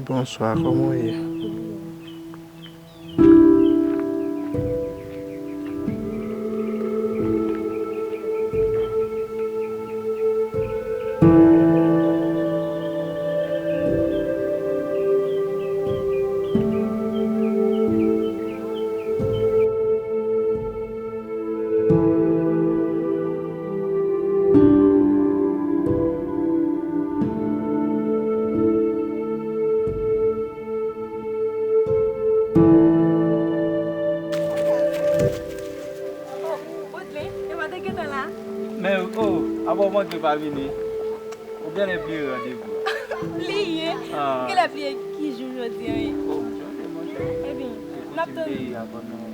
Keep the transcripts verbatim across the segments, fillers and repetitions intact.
Bonswa, kòman w ye? Oh, Bodley, e pa te gentan la? Men, oh, apa w manke pa vini? Ou genlè bliye randevou a? Bliye? Ah. Genlè bliye ki jou jodi a ye? Oh, jodi, monchè. Ebyen, n ap tann. Peyi a, fòk nou,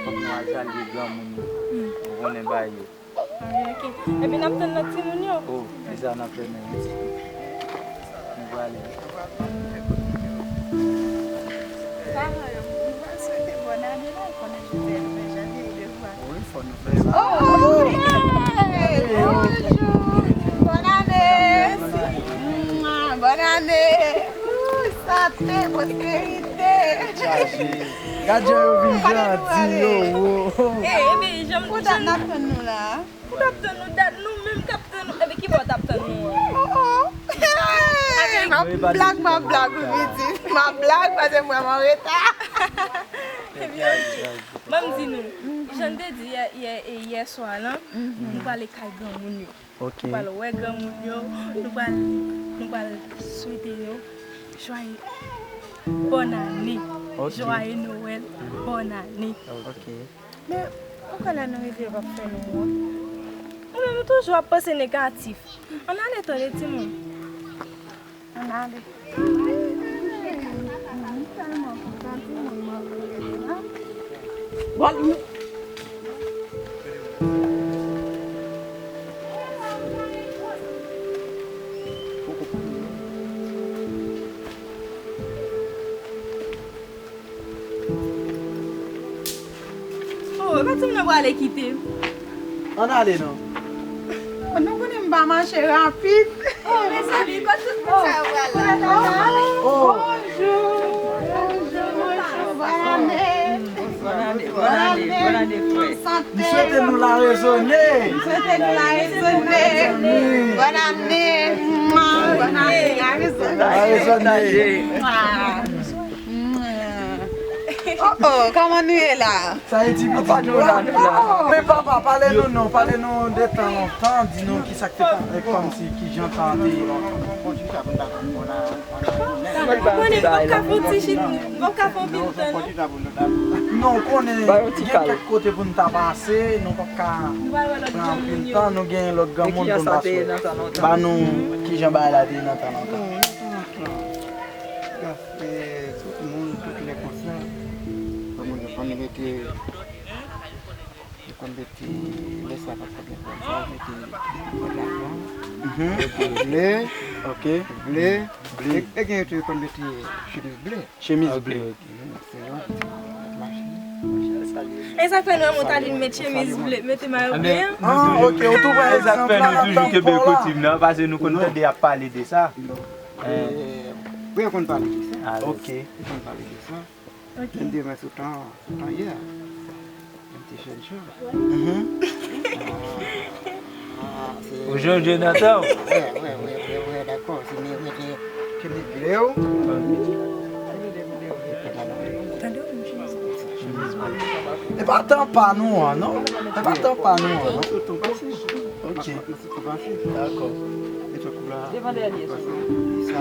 fòk nou al salye granmoun yo. Hmm. Ou konnen bagay yo. Ah, ok. Ebyen, n ap tann lòt timoun yo. Oh, se sa n ap fè menm. Nou prale. Paran yo, nou pral swete bòn ane la, ou konnen jodi a nou fè janvye, e de fwa. Wi, fò nou fè sa. Oh, ok! Bonjou! Bòn ane! Mwa, bòn ane! Ooh, sante, pwosperite! Chaje. Gad jan yo vin grandi, yo, wo. Eh, ebyen, jan m, jan m t ap tann nou la. Ou t ap tann nou, dat nou menm k ap tann nou. Ebyen, ki bò w t ap tann nou an? Oh, oh. M ap blag, m ap blag, ou pitit. M ap blag, paske m vrèman anreta. Ebyen, ban m di nou, jan n te di yè, yè, e yè swa lan, nou prale kay granmoun yo. Ok. Nou pral wè granmoun yo, nou pral, nou pral swete yo jwaye bòn ane, ok, jwaye Nwèl, bòn ane. Ok. Men, poukisa lè nou rive yo p ap fè nou wont? Ou menm ou toujou ap panse negatif. Ann ale tande timoun. Ann ale. M tèlman kontan timoun mwen vin la. Bon, Oh, e pa ti moun nan prale kite m. Ann ale non. Oh, nou konnen m pa mache rapid. Oh, mezanmi, kot tout moun sa yo pral la? Oh, oh. Bonjou. Bonjou, bonjou, bòn ane. Bòn ane, bòn ane, bòn ane, frè. Sante. M swete nou la rezone. M swete nou la rezone. Bòn ane. Bòn ane, la rezone. La rezone. Mwa. Oh, oh, kòman nou ye la? Sa e ti pitit nou la, nou la. Men papa, pale nou non, pale nou de tan lontan, di nou kisa k te pase, kòmsi kijan tan te ye lontan. Ou konnen, m p ap ka fè yon ti chit, m p ap ka fè anpil tan, non. Non, ou konnen, gen kèk kote pou n ta pase, nou p ap ka pran anpil tan, nou gen lòt granmoun pou n pase. Ba nou kijan bagay la te ye nan tan lontan. Tout moun, tout lè konsa. Kòm nou di, kòm li te, li konn mete, lè sa pa t konn gen kòb sa, li mete kòb lajan. Mhm. Epi ble. Ok. Ble. Ble. E, e gen yo tou yo konn mete chemiz ble. Chemiz ble. Ok, ok. Mhm, se yo, mache. E sa k fè nou wè Montalin met chemiz ble, mete mayo ble an? Ah, ok, ou tou pran egzanp la nan tan pou la. Paske nou konn tande y ap pale de sa. Eh, wi, yo konn pale de sa. Ah, ok. Yo konn pale de sa. Ok. Men demen sou tan, sou tan yè. Yon ti jèn jan. Mhm. Ah, ah, se... Ou chanje nan tan w. Wi, wi, wi, wi, wi, dakò. Se men rete ke li vle w. Tande w, chemiz. E pa tan pa nou an, non? E pa tan pa nou an, non? Ok. Dakò. Devan dènye, sa.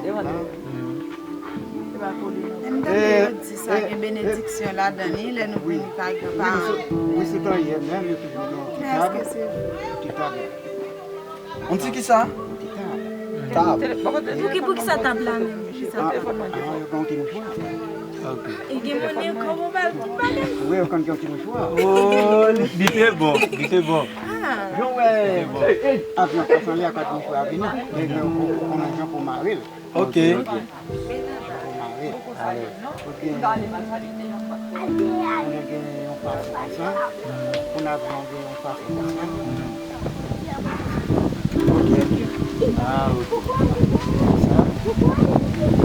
Devan dènye. M tande yo di sa gen benediksyon ladan li, lè nou vini, pa egzanp, a... Wi, se tan yè menm, yo toujou gen yon ti tab. Yon ti kisa? Yon ti tab. Tab. Pou ki, pou ki sa tab la menm? Ki sa tab? Ah, yo gen yon ti mouchwa. Ok. E gen monnen kòb ou ba l pou l pale? Wi, yo konn gen yon ti mouchwa. Oh, li, li te bon, li te bon. Ah. Jan wè, avyon ap pase anlè a, pa ti mouchwa a vini. Men gen yon, yon, yon jan pou mare l. Ok. Ok. Pou mare l. Ou gen, ou gen yon pase konsa. Pou avyon gen yon pase konsa. Ok. Ah, ok. Konsa.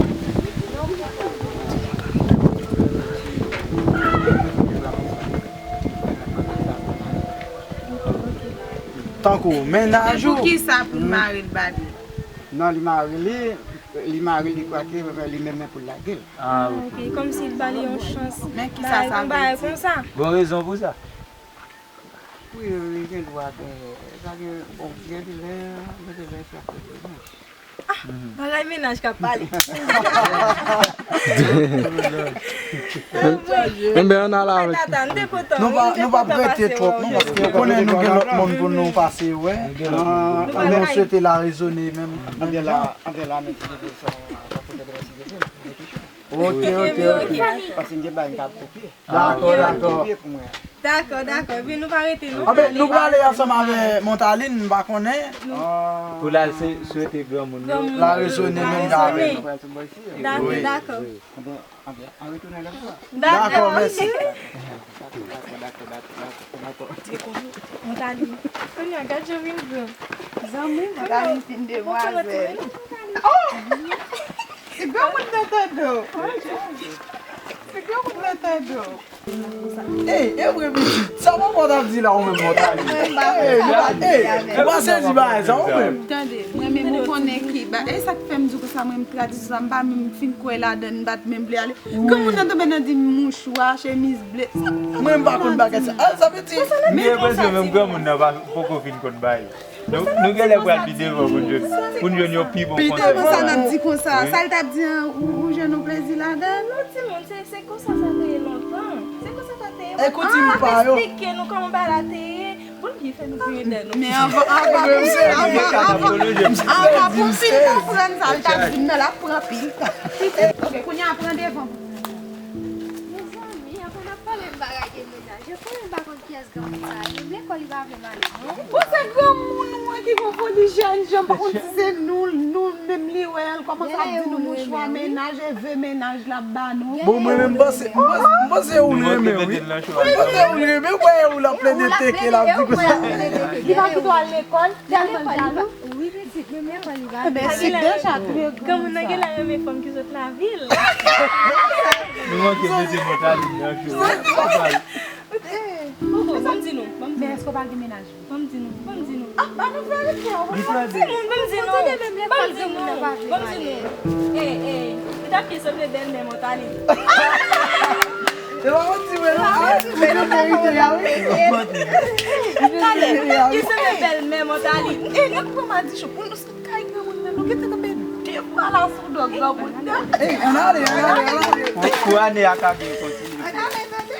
Tankou mennaj ou. Men poukisa pou l mare l ba li? Non, li mare li, li mare li kwake li menm men pou l lage l. Ah, ok. Kòmsi l ba li yon chans. Men kisa sa vle di? Bagay konsa. Gon rezon pou sa? Wi, wi, gen dwa gen, sa gen, bon, gen de lè, gen de lè sa fè de lè. Ah, bagay mennaj k ap pale. Enben, ann al avèk. Tata, m te kontan, nou pa, nou p ap rete twòp, non, paske ou konnen nou gen lòt moun pou nou pase wè. An, nou swete l a rezone menm. Ann al la, ann al la, men ti bebe sa, sa pote de la sivete. Ok, ok, ok. Paske m gen bagay m ka kopye. Dakò, dakò. Dakò, dakò. Epi nou pa rete, non. Anben, nou prale ansanm avè Montalin, m pa konnen. Pou l al se, swete granmoun yo. L a rezone menm jan avè nou. Dakò, dakò. Anben, anben, an retounen lòt fwa. Dakò, mèsi. Dakò, dakò, dakò, dakò, dakò. Montalin. Kounye a, gad jan w vin gran. Zanmi, Montalin fin demwazèl. Oh! Se granmoun nan tande w. Se granmoun nan tande w. Ey, e vre pitit, sa papa w t ap di la ou menm Montalin? Ey, ou pa sezi bagay sa ou menm? Tande, mwen menm ou konnen ki ba, e sa k fè m di w konsa, mwen menm tradisyon sa m pa menm fin kwè ladan l, m pa t menm vle ale. Granmoun nan tonbe nan di m mouchwa, chemiz ble. Mwen m pa konn bagay sa. Ah, sa vle di. M gen enpresyon menm granmoun nan pa, poko fin konn bagay. Nou, nou genlè pral pi devan pou n jwenn, pou n jwenn yon pi bon konsèy. Pi devan sa n ap di konsa. Sa l t ap di an, ou, ou jwenn yon plezi ladan l? Non, timoun, se, se konsa sa te ye lontan. Se konsa sa te ye. Ekout timoun pa yo. Eksplike nou kòman bagay la te ye. Pou n byen fè nou vire dèyè nou. Men anvan, anvan, anvan, anvan, anvan pou m fin konprann sa l t ap di m nan, l ap pran pil tan. Ok, kounye a pran devan pou mwen. Mezanmi, apre n ap pale m bagay de mennaj, yo konnen m pa konn kiyès granmoun sa ye, m lekòl li pa vle m ale non. Bon, se granmoun ou an ki gon foli jèn jan, m pa konn si se nou, nou menm li wè an, l kòmanse ap di nou mouchwa mennaj, e ve mennaj l ap ba nou. Bon, mwen menm m panse, m panse, m panse ou l renmen wi. M panse ou l renmen, ou wè ou l ap plede teke, l ap di konsa. Li pa kite w al lekòl, tèlman l ta. Wi, pitit, menm lekòl li pa. Ebyen, si deja tou yo granmoun nan genlè renmen fanm ki sot lavil. Nou manke mete Montalin nan cho. Ban m di nou, ban m di nou. Men èske w pa gen mennaj? Ban m di nou, ban m di nou. Ah, ba nou verite, wi. Ban m di nou, ban m di nou, ban m di nou, ban m di nou. Ey, ey, li t ap pi sanble bèlmè Montalin. E pa manti vre non, men nou verite a wi. Talè, li sanble bèlmè Montalin. E nèg pran madichon pou nou sot kay granmoun nan, nou gentan kanpe de fwa la sou do granmoun nan. Ey, ann ale, ann ale, ann ale. Pou, pou ane a ka byen kontinye. Ann ale, tande.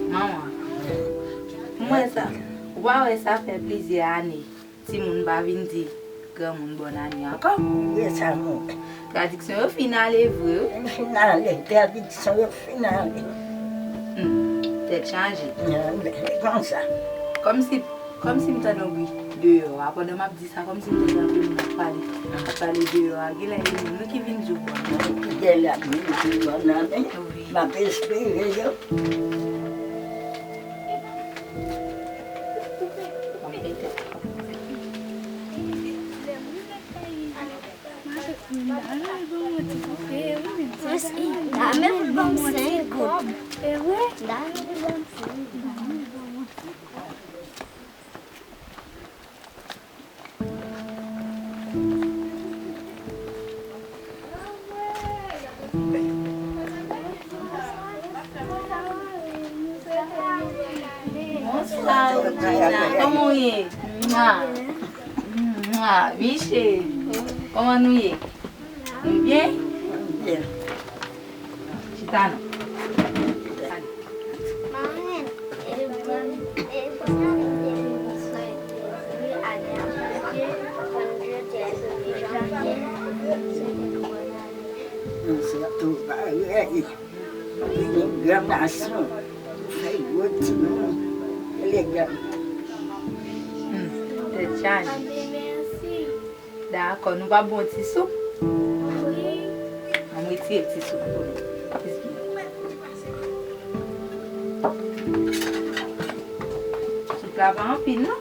Manman, ou wè sa, ou pa wè sa fè plizyè ane timoun pa vin di granmoun bòn ane ankò? Wi, sa nou. Tradiksyon yo fin ale vre wi. Yo fin ale, tradiksyon yo fin ale. Hmm, tèt chaje. Nan, men, men konsa. Kòmsi, kòmsi m tande yon bri deyò a, pandan m ap di sa, kòmsi m tande anpil moun ap pale, ap pale deyò a. Genlè e nou ki vin di w bòn ane. Genlè ap vin di w bòn ane. Wi. M ap espere yo. M ap pete. Dame pou l ban m senk goud. Bonswa, Regina. Kòman w ye? Mwa. Mwa. Wi, cheri. Kòman nou ye? Nou byen? Byen. Chita non. Manman, e, e, e, ane a chanje, kòm jodi a se janvye, se te yon bòn ane. Non, se tou parèy. Li gen gran gason, fè gwo timoun, elegan. Hmm, tèt chaje. Dakò, nou pa bon ti soup? Wi. An m retire ti soup pou nou. Soup la pa anpil, non?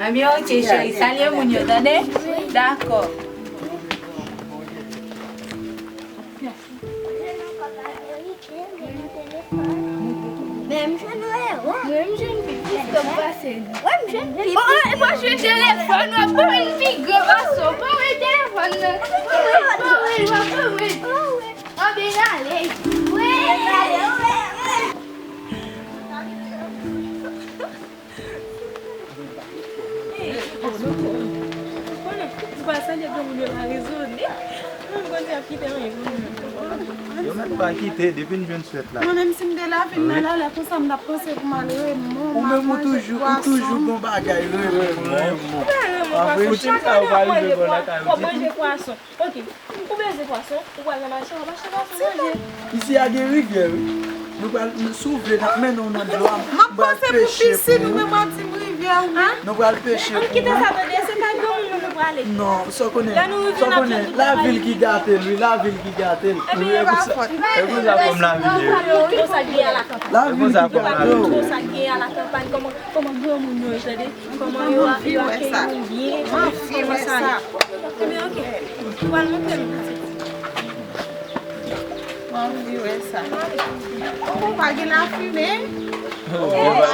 Ebyen, ok, cheri. Salye moun yo, tande? Dakò. Men m jwenn wè, wè. Men m jwenn pi plis ke m pase. Wè, m jwenn pi plis. Bon, e pa jwenn telefòn, w ap pa jwenn pi gran pase w. Pa wè telefòn nan. Pa wè, w ap pa wè. Anben ale. Wè, ale, wè, wè. Ou pa santi granmoun yo la rezone? Mwen konn se ap kite anyen pou mwen. Yo mèt pa kite, depi n jwenn swèt la. Mwen menm si m te lavil nan la, lè konsa m t ap panse pou m al Remon, m al manje pwason. Ou menm ou toujou, ou toujou gon bagay, Remon, Remon. Mwen pa Remon, pwason. Chak ane w ap mande pwason, w ap manje pwason. Ok, ou bezwen pwason, ou pral nan mache, w ap achte pwason manje. Isi a gen rivyè, wi. Nou pral, si w vle, n ap mennen w nan dlo a. M ap pral panse pou peche pisin ou, men w ap di m rivyè, wi. Nou pral peche pou ou. Ann kite sa, tande, se kay granmoun nou nou prale. Non, sa w konnen, sa w konnen, lavil ki gate l, wi, lavil ki gate l. Ebyen, e pa fòt. E pou sa kòm lavil ye. Lavil ki gate w. Kòman granmoun yo, tande? Kòman yo, yo akèyi nou byen? Kòman sa ye? Ebyen, ok. Ou pral montre m. Mwen anvi wè sa. Oh, pa gen lafimen. Oh,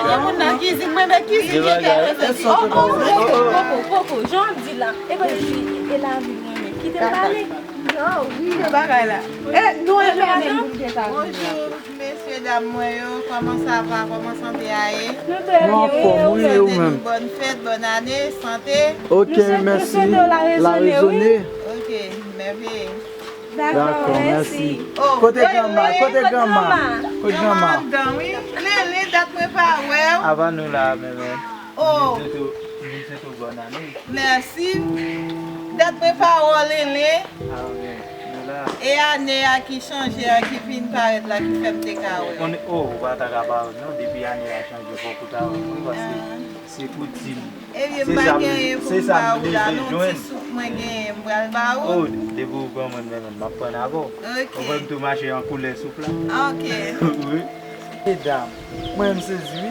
gen moun nan kizin. Mwen men kizin ki enterese. Oh, oh, oh, oh, oh, oh, oh. Jan w di la. E pa di, e lavi mwen men. Kite m pale. Non, wi, de bagay la. E, nou envite nou te ka vin la. Bonjou, mesye dam mwen yo, kòman sa va? Kòman sante a ye? Nou trè byen, wi, e ou menm? Mwen anfòm, wi, e ou menm? Bòn fèt, bòn ane, sante. Ok, mèsi. La rezone. Ok, mèveye. Dakò, mèsi. Oh, kote granma? Kote granma? Kote granma? Granma anndan, wi. Lele, dat mwen pa wè w. Apa nou la, menm, menm. Oh. Vin swete w, vin swete w bòn ane. Mèsi. Dat mwen pa wè w, Lele. Ah, ok. Nou la. E ane a ki chanje a, ki vin parèt la, ki fè m te ka wè w. Konnen, oh, ou pa ta ka pa wè m, non. Depi ane a chanje, fòk ou ta wè m, wi, paske se koutim. Ebyen, m pa genyen pou m ba ou la, non. Ti soup mwen genyen, m pral ba ou. Oh, depi ou pran mwen, men, men, m ap pran avè w. Ok. Ou wè m tou mache an koulè soup la. Ok. Wi. Medam, mwen m sezi, wi.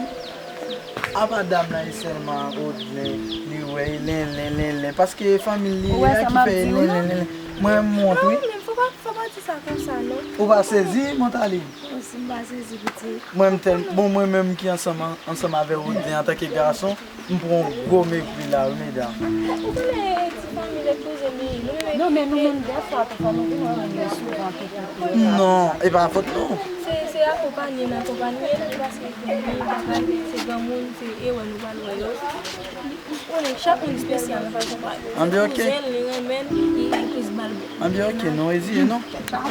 Apa dam nan e sèlman Odlè, li wè e Lenlen, Lenlen. Paske e fanmi l li ye a ki fè e Lenlen, Lenlen. Mwen m wont, wi. Non, men fò pa, fò pa di sa konsa, non. Ou pa sezi, Montaline? Non, si m pa sezi, piti. Mwen m tèl, bon, mwen menm ki ansanm, ansanm avè Odlè antanke gason, m pran yon gwo mepri la, wi, medam. Ou konnen ti fanmi lè koze, men nou menm. Non, men nou menm, dèfwa, pafwa, nou vin wè moun yo souvan tou. Non, e pa fòt nou. Se, se Akonpanye n akonpanye l, paske gen bagay, se granmoun, se erè nou pral wè yo. Ou konnen, chak moun espesyal nan fason pa yo. Anben, ok. Kouzen l, li renmen l, li plis ba l bon. Anben, ok, nou reziye nou.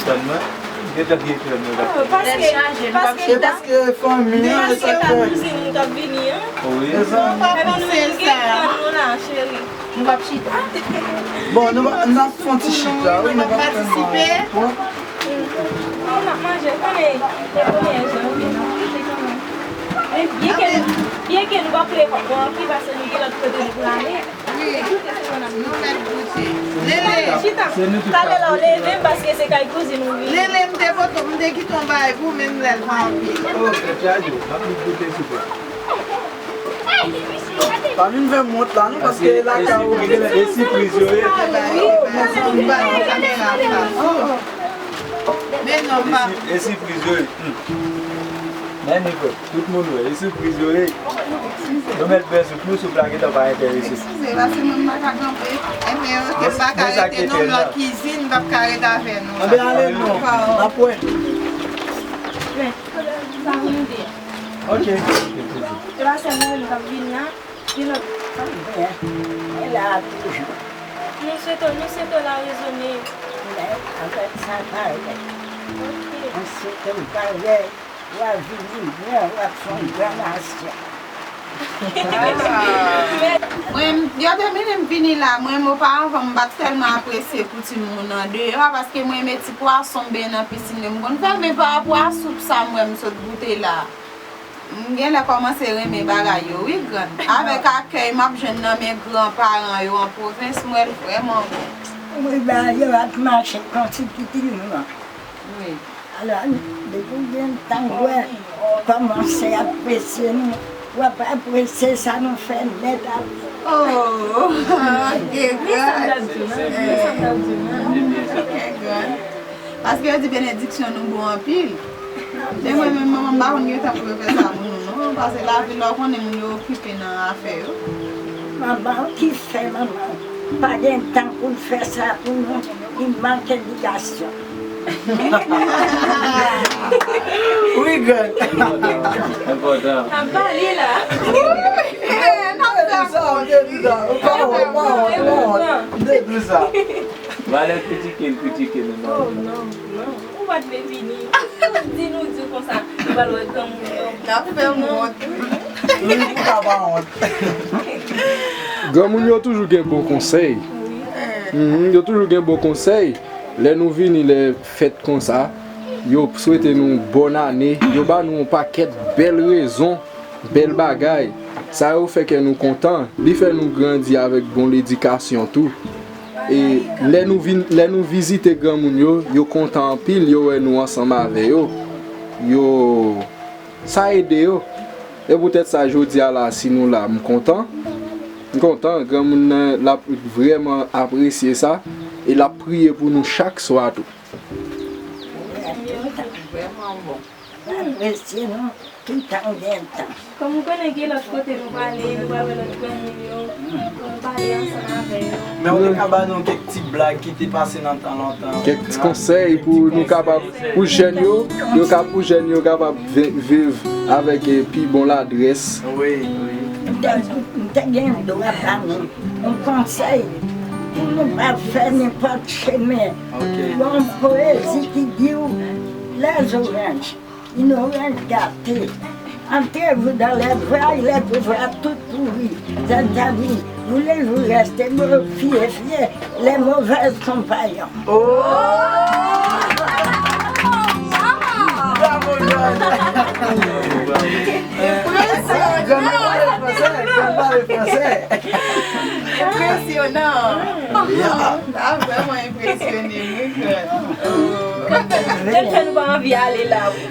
Sèlman, gen tan gen frè mwen. Paske, paske, e paske fanmi an, e sa fè. Kouzin m k ap vini an. Wi. E sa. Epi nou menm gen tan nou la, cheri. Nou p ap chita. Bon, nou va, n ap fè yon ti chita, wi, nou p ap fè mal. Non, n ap manje, konnen, e premye jan, wi, n ap goute kanmenm. Men byen ke, byen ke nou p ap plede pran anpil, paske nou gen lòt kote nou prale. Wi. Goute, se bon, n ap goute. Nou mèt goute. Lele. Chita. Talè la w leve m, paske se kay kouzin ou vini. Lele, m te pote, m te kite yon bagay pou ou, men m lè l pa anpil. Oh, tèt chaje, n ap goute soupe. Pa vin fè m wont la non, paske lakay ou gen e sipriz yo ye. Men non, pa. E sipriz yo ye. Hmm. Men ni frè, tout moun wè, e sipriz yo ye. Nou mèt bè soup, nou soup la gentan pa enterese. Eskize, paske mwen m pa ka kanpe. Enben, ok, m pa ka rete non, m nan kizin, m p ap ka rete avè nou. Anben ale non, n ap wè. Sa vin de. Ok. Se pa sèl nou menm k ap vin la, gen lòt. Anben, mwen la toujou. Nou swete, nou swete w la rezone. Men avèk sa parèt. Ok. Mwen swete w parèt, w a vini byen, w ap fè yon gran nasyon. Mwen, yo te vini m vini la, mwen, oparavan, m pa t tèlman apresye pou timoun andeyò a, paske mwen renmen ti pwason m benyen nan pisin yo, m konn fè, men pa rapò a soup sa m wè m sot goute la. M genlè kòmanse renmen bagay yo, wi, grann. Avèk akèy m ap jwenn nan men gran paran yo an pwovens, m wè l vrèman bon. Wi, bagay yo ap mache konsi ki ti nou an. Wi. Alò, depi w gen tan w wè, kòmanse apresye nou, w ap apresye sa nou fè nèt ap. Oh, ok, grann. Men sa m t ap di w la, men sa m t ap di w la. Ok, grann. Paske yo di benediksyon nou bon anpil. Men mwen menm, manman m pa konn gen tan pou yo fè sa pou nou, non. Paske lavi la, w konnen moun yo okipe nan afè yo. Manman ki fè manman pa gen tan pou l fè sa pou nou, li mank edikasyon. Wi, grann. Enpòtan. Ap pale la. Wi. N ap fè sa, w te di sa. Ou pa wont, ou pa wont, ou pa wont. Ou te di sa. Valè kritike l kritike nou, non. Oh, non, non. Ou pa t vle vini. Ou di nou di konsa, nou pral wè granmoun yo. N ap fè wont. Wi, pou ta pa wont. Granmoun yo toujou gen bon konsèy. Wi. Mhm, yo toujou gen bon konsèy. Lè nou vini, lè fèt konsa, yo swete nou bòn ane, yo ba nou yon pakèt bèl rezon. Bèl bagay. Sa yo fè kè nou kontan. Li fè nou grandi avèk bon ledikasyon tou. E lè nou vin, lè nou vizite granmoun yo, yo kontan anpil, yo wè nou ansanm avè yo. Yo, sa ede yo. E poutèt sa, jodi a la, si nou la, m kontan. M kontan, granmoun nan, l ap vrèman apresye sa. E l ap priye pou nou chak swa tou. Vrèman bon. Apresye nou toutan gen tan. Kòm ou konnen gen lòt kote nou prale, nou pral wè lòt granmoun yo, nou pale ansanm avè yo. Men ou te ka ba nou kèk ti blag ki te pase nan tan lontan. Kèk ti konsèy pou nou kapab, pou jèn yo, yo ka, pou jèn yo kapab vi-, viv avèk, eh, pi bon ladrès. Wi, wi. M te, m te gen dwa ba nou yon konsèy pou nou pa fè nenpòt chemen. Ok. Yon pwezi ki di w, les oranges, une orange gâtée. Entrez-vous dans les bras, il est pouvoir tout pourri. C'est-à-dire, voulez-vous rester fié, fié, les mauvais compagnons. Oh! Bravo, John! Impressionant! John pale fransè, John pale fransè. Impressionant! Yeah. Sa vrèman impresyone m, wi, frè. Jan fè nou pa anvi ale la, wi.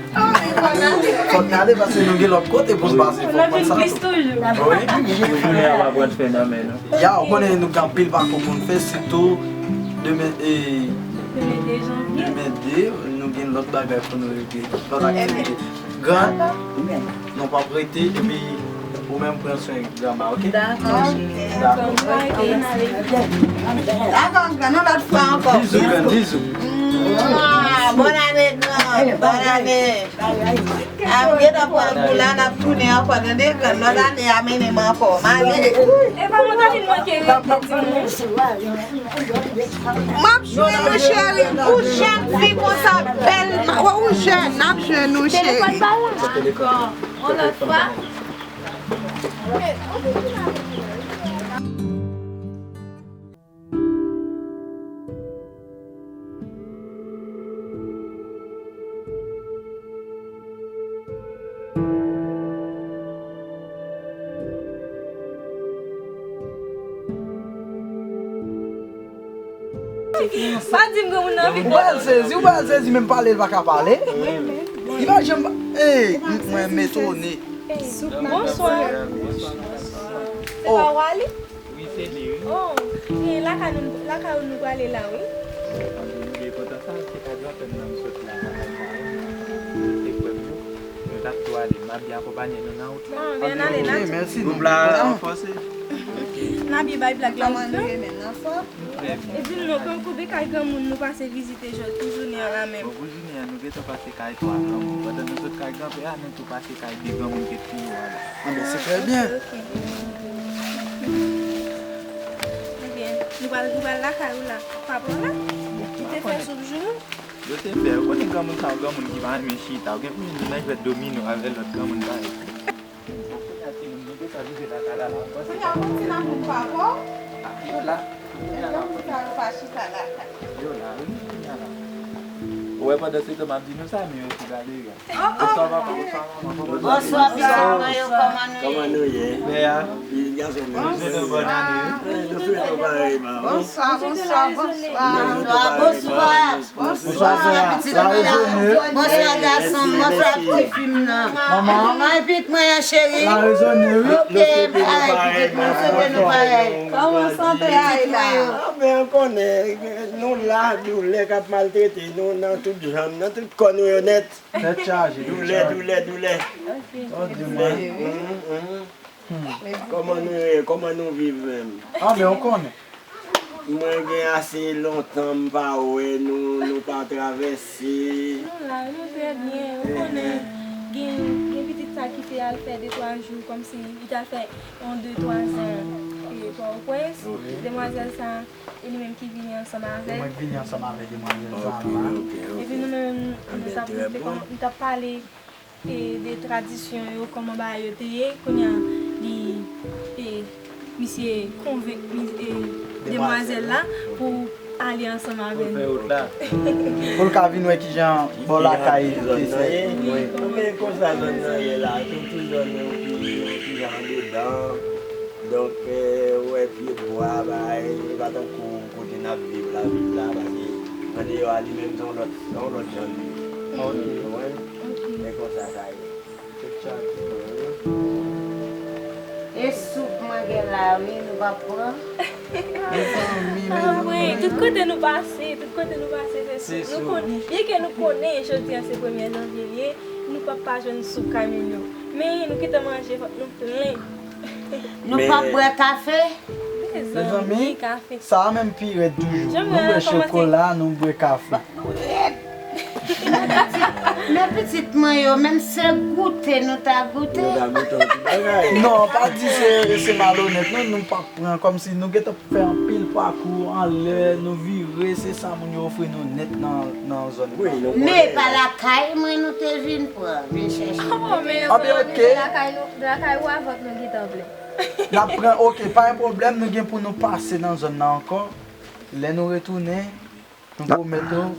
Fòk n ale, paske nou gen lòt kote pou n pase, fòk n sa tou. Wi. Jounen an pa pral fè nan men nou. Ya, ou konnen nou gen anpil pakou pou n fè, sitou demen, e, demen de, nou gen lòt bagay pou nou regle, lòt aktivite. Gran, nou p ap rete, epi ou menm pran swen granma, ok? Dakò, cheri. Dakò. Ok, n ale. Dakò, gran, yon lòt fwa ankò. Bizou, gran, bizou. Mwa, bòn ane, gran. Bòn ane. A m gentan pran kou la, n ap tounen ankò, tande? Lòt ane a mennen m ankò. M ale. E pa mwen ta vin manke rete, timoun. M ap jwenn ou, cheri. Ou jèn fi konsa, bèl. Ou jèn, n ap jwenn ou, cheri. Ankò, yon lòt fwa. Pa di m granmoun nan vin. Ou pral sezi, ou pral sezi, menm pale, l pa ka pale. Imajine m, ey, mwen m etone. Bonswa. Se pa Wally? Wi, se li, wi. Oh, e lakay nou, lakay ou nou prale la, wi. Li kontan sa, se pa granpè m nan m sot la, lakay mwen. Se frè m yo. Nou t ap tou ale, m ap byen akonpaye nou nan wout la. Ah, byen ale, n a tou. Mèsi, gwoup la ranfòse. N a byen bay blag la. Kòman nou ye menm, n anfòm? Epi nou, tankou de kay granmoun nou pase vizite jodi pou jounen an la menm. Bon, pou jounen an, nou gentan pase kay twa granmoun. Pandan nou sot kay granpè a, nou tou pase kay de granmoun ki pi wo a la. Anben, se trè byen. Ok, ok. Ebyen, nou pral, nou pral lakay ou la. Papa w la? Li te fè soup joumou? Yo te fè, ou konnen granmoun sa yo, granmoun ki pa renmen chita. Ou gen pou jwenn yo nan jwèt domino avè lòt granmoun parèy. Bon, kounye a, timoun, nou te ka rive lakay la, la. Kounye a, kontinye pou papa w. Yo la. Kounye a la. Yo la, wi, kounye a la. Ou wè, pandan se tan, m ap di nou sa, men yo sou gade, yo. Bonswa, papa. Bonswa, manman. Bonswa, pitit mwen yo, kòman nou ye? Kòman nou ye? Lè a. Pitit gason mwen. Bonswa. Bonswa, bonswa, bonswa. Bonswa, bonswa. Bonswa, pitit mwen. Bonswa, gason m. Bonswa, pitit fi m nan. Manman. Kòman pitit mwen an, cheri? Ok, ay, pitit mwen, m swete nou parèy. Kòman sante a ye la? Anben, ou konnen, nou la, doulè k ap maltrete nou nan tout janm, nan tout kò nou yo nèt. Tèt chaje, tèt chaje. Doulè, doulè, doulè. Ok. Oh, doulè. Mhm, mhm. Hmm. Kòman nou ye? Kòman nou viv menm? Ah, men ou konnen. Mwen gen ase lontan m pa wè nou, nou pa travèse. Nou la, nou trè byen. Ou konnen, gen, gen pitit sa ki te al fè de twa jou, kòmsi li t al fè yon de twa zan, e, Pòtoprens. Wi. Demwazèl sa, e li menm ki vini ansanm avè l. E mwen k vini ansanm avè demwazèl sa la. Ok, ok, ok. Epi nou menm, nou t ap, nou t ap pale e de tradisyon yo, kòman bagay yo te ye, kounye a, li, e, misye konvenk mi-, e, demwazèl la pou ale ansanm avè nou. Pou l ka vin wè kijan bò lakay li te fèt. Wi, konsa zòn nan ye la, tou, tou zòn yo ki, ki andedan. Donk, e, ou wè pye bwa, bagay, e pa tankou kote n ap viv la, viv la, paske andeyò a li menm se yon lòt, se yon lòt jan l ye. Ok. Ou konprann? Ok. E konsa sa ye. Tèt chaje. E soup mwen gen la, wi, nou p ap pran? Mezanmi, mezanmi. Anmwey, tout kote nou pase, tout kote nou pase, se soup. Nou konn-, byenke nou konnen jodi a se premye janvye l ye, nou p ap pa jwenn soup kay moun yo. Men nou gentan manje, fòk nou plen. Nou p ap bwè kafe? Mezanmi, kafe. Sa a menm pi rèd toujou. Nou bwè chokola, nou bwè kafe. Men pitit mwen yo, menm se goute nou ta goute. Nou ta goute yon ti bagay. Non, pa di se, se malonèt, non, nou p ap pran, kòmsi nou gentan fè anpil pakou anlè, nou vire, se sa moun yo ofri nou nèt nan, nan zòn nan. Wi, nou konnen. Men pa lakay mwen nou te vin pran, vin chèche. Oh, men anben, ok. Lakay nou, lakay ou avòt nou gentan plen. N ap pran, ok, pa gen pwoblèm, nou gen pou nou pase nan zòn nan ankò. Lè nou retounen, nou pwomèt nou,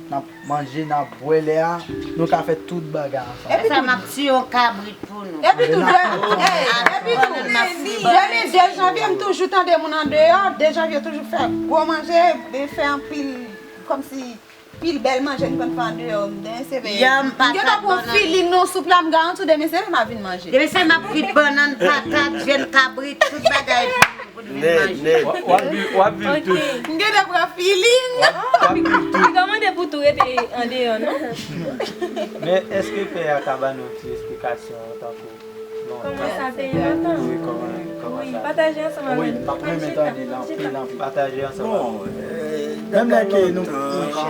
n ap manje, n ap bwè lè a, nou ka fè tout bagay ansanm. Epi sa, m ap tiye yon kabrit pou nou. Epi tou, de, ey, epi tou, depi de janvye, m toujou tande moun andeyò, de janvye toujou fè gwo manje, e fè anpil, kòmsi pil bèl manje nou konn fè andeyò, demen se veye. M gentan pran yon feeling nan soup la, m garanti w demen se veye m ap vin manje. Demen se m ap frit bannann, patat, jèn kabrit, tout bagay pou nou, pou nou vin manje. Nèt, nèt. W ap viv, w ap viv tout. Ok. M gentan pran feeling. W ap viv tout. Li pa mande pou tou rete andeyò, non? Men èske pè a ka ban nou ti esplikasyon tankou Kòman sa te ye lontan? Wi, kòman, kòman sa te ye? Pataje ansanm avè nou. Wi, m ap renmen tande l anpil, anpil. Pataje ansanm avè nou. Bon, e, menm lè ke nou, nou ka,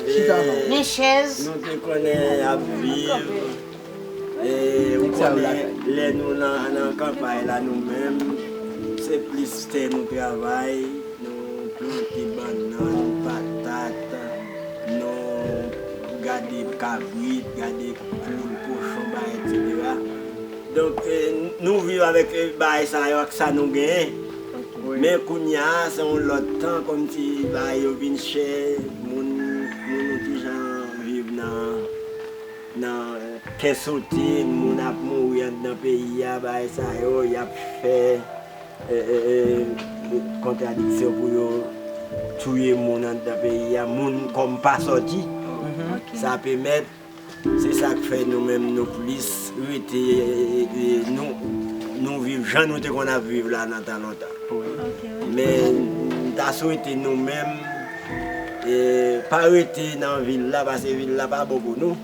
e, Chita non. Men chèz. Nou te konnen ap viv. E, ou konnen, lè nou nan, nan kanpay la, nou menm, se plis tè nou travay, nou plante bannann, patat, nou gade kabrit, gade poul, kochon, bagay, etsetera. Donk, e, nou viv avèk, e, bagay sa yo ak sa nou genyen. Men kounye a, se yon lòt tan, kòmsi bagay yo vin chè, moun, moun nou ti jan viv nan, nan kè sote, moun ap mouri anndan peyi a, bagay sa yo, y ap fè, e, e, e, kontradiksyon pou yo touye moun anndan peyi a, moun kòm pa sòti. Sa pèmèt, se sa k fè nou menm nou plis rete, e, e, nou, nou viv jan nou te konn ap viv la nan tan lontan. Men, m ta swete nou menm, e, pa rete nan vil la, paske vil la pa bon pou nou.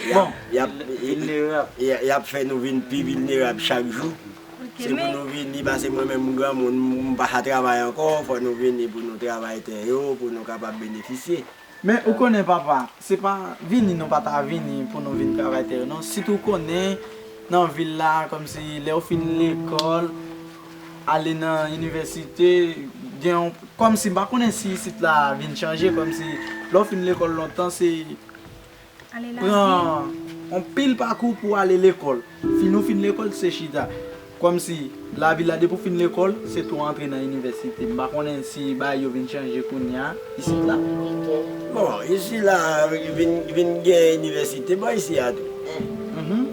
Y ap, y ap, y, y ap fè nou vin pi vilnerab chak jou. Se pou nou vini, paske mwen menm m granmoun, m, m pa ka travay ankò, fò nou vini pou nou travay tè yo, pou nou kapab benefisye. Men ou konnen papa, se pa vini nou pa ta vini pou nou vin travay tè yo non. Sitou konnen nan vil la, kòmsi lè w fin lekòl, ale nan inivèsite, gen yon, kòmsi m pa konnen si isit la vin chanje, kòmsi lè w fin lekòl lontan, se pran yon pil pakou pou ale lekòl. Fin ou fin lekòl, se chita. Kòmsi lavi la depi w fin lekòl, se tou antre nan inivèsite. M pa konnen si bagay yo vin chanje kounye a, isit la. Bon, isi la, vin, vin gen inivèsite bò isi a tou.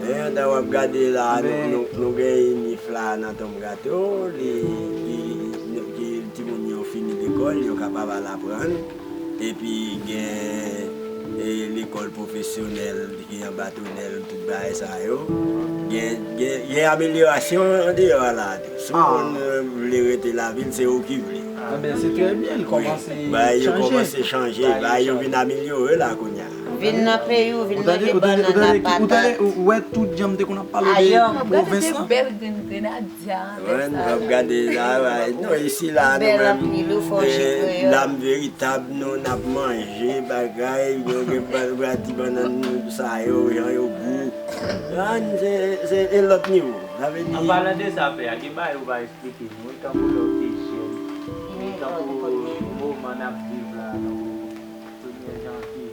E, antan w ap gade la, nou, nou, nou gen inif la nan Tonm Gato, li, li, li, timoun yo fini lekòl, yo kapab al aprann. Epi gen, e, lekòl pwofesyonèl ki anba tonèl, tout bagay sa yo. Gen, gen, gen amelyorasyon andeyò a la tou. Si w konn, e, vle rete lavil, se ou ki vle. Enben, se trè byen, l kòmanse chanje. Bagay yo kòmanse chanje, bagay yo vin amelyore la kounye a. Vin nan peyi w, vin manje bannann ak patat. Ou wè tout jan m te konn ap pale de pwovens lan? Bèl grenn grenadya. Wè, nou ap gade la, non, isi la, nou menm, e, lam veritab, nou, n ap manje, bagay, nou gen ba-, ba-, ti bannann sa yo, jan yo gou. An, se, se, e lòt nivo. Sa vle di. An palan de sa, pè a, gen bagay ou pa eksplike nou, wi, tankou lè w te jèn, wi, tankou moman n ap viv la, tankou premye janvye.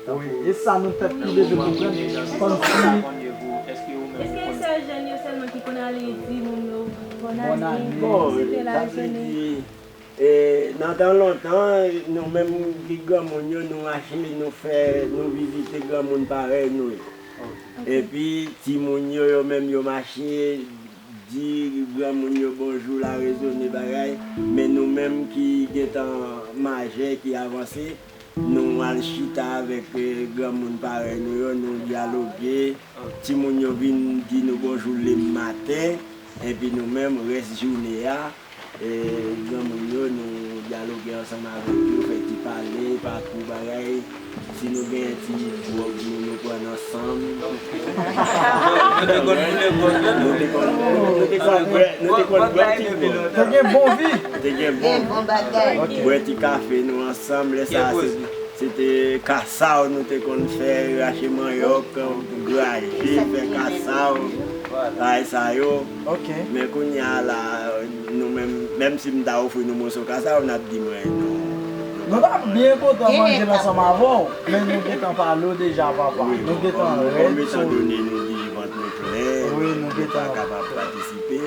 Wi, e sa nou pèp ki bezwen konprann, kòmsi Èske se sèl jèn yo sèlman ki konn ale di moun yo bòn ane, bon, etsetera, sa vle di, e, nan tan lontan, nou menm ki granmoun yo, nou mache, nou fè, nou vizite granmoun parèy nou yo. Epi, timoun yo, yo menm, yo mache, di granmoun yo bonjou, la rezone bagay, men nou menm ki gentan majè, ki avanse, nou al chita avèk, e, granmoun parèy nou yo, nou dyaloge. Timoun yo vin di nou bonjou lematen, epi nou menm, rès jounen an, e, granmoun yo, nou dyaloge ansanm avèk yo, fè ti pale, pakou bagay. Si nou gen ti dwòg nou, nou pran ansanm. Nou te konn, nou te konn bwè, nou te konn bwè ti dwòg. Te gen bon vi. Te gen bon. Bwè ti kafe nou ansanm, lè sa a se, se te kasaw nou te konn fè, rache manyòk, graje, fè kasaw, bagay sa yo. Men kounye a la, nou menm, menm si m ta ofri nou moso kasaw, n ap di mwen non. Nou t ap byen kontan manje l ansanm avè w, men nou gentan pale w deja, papa. Nou gentan rèd, so. Wi, nou pa kapab patisipe.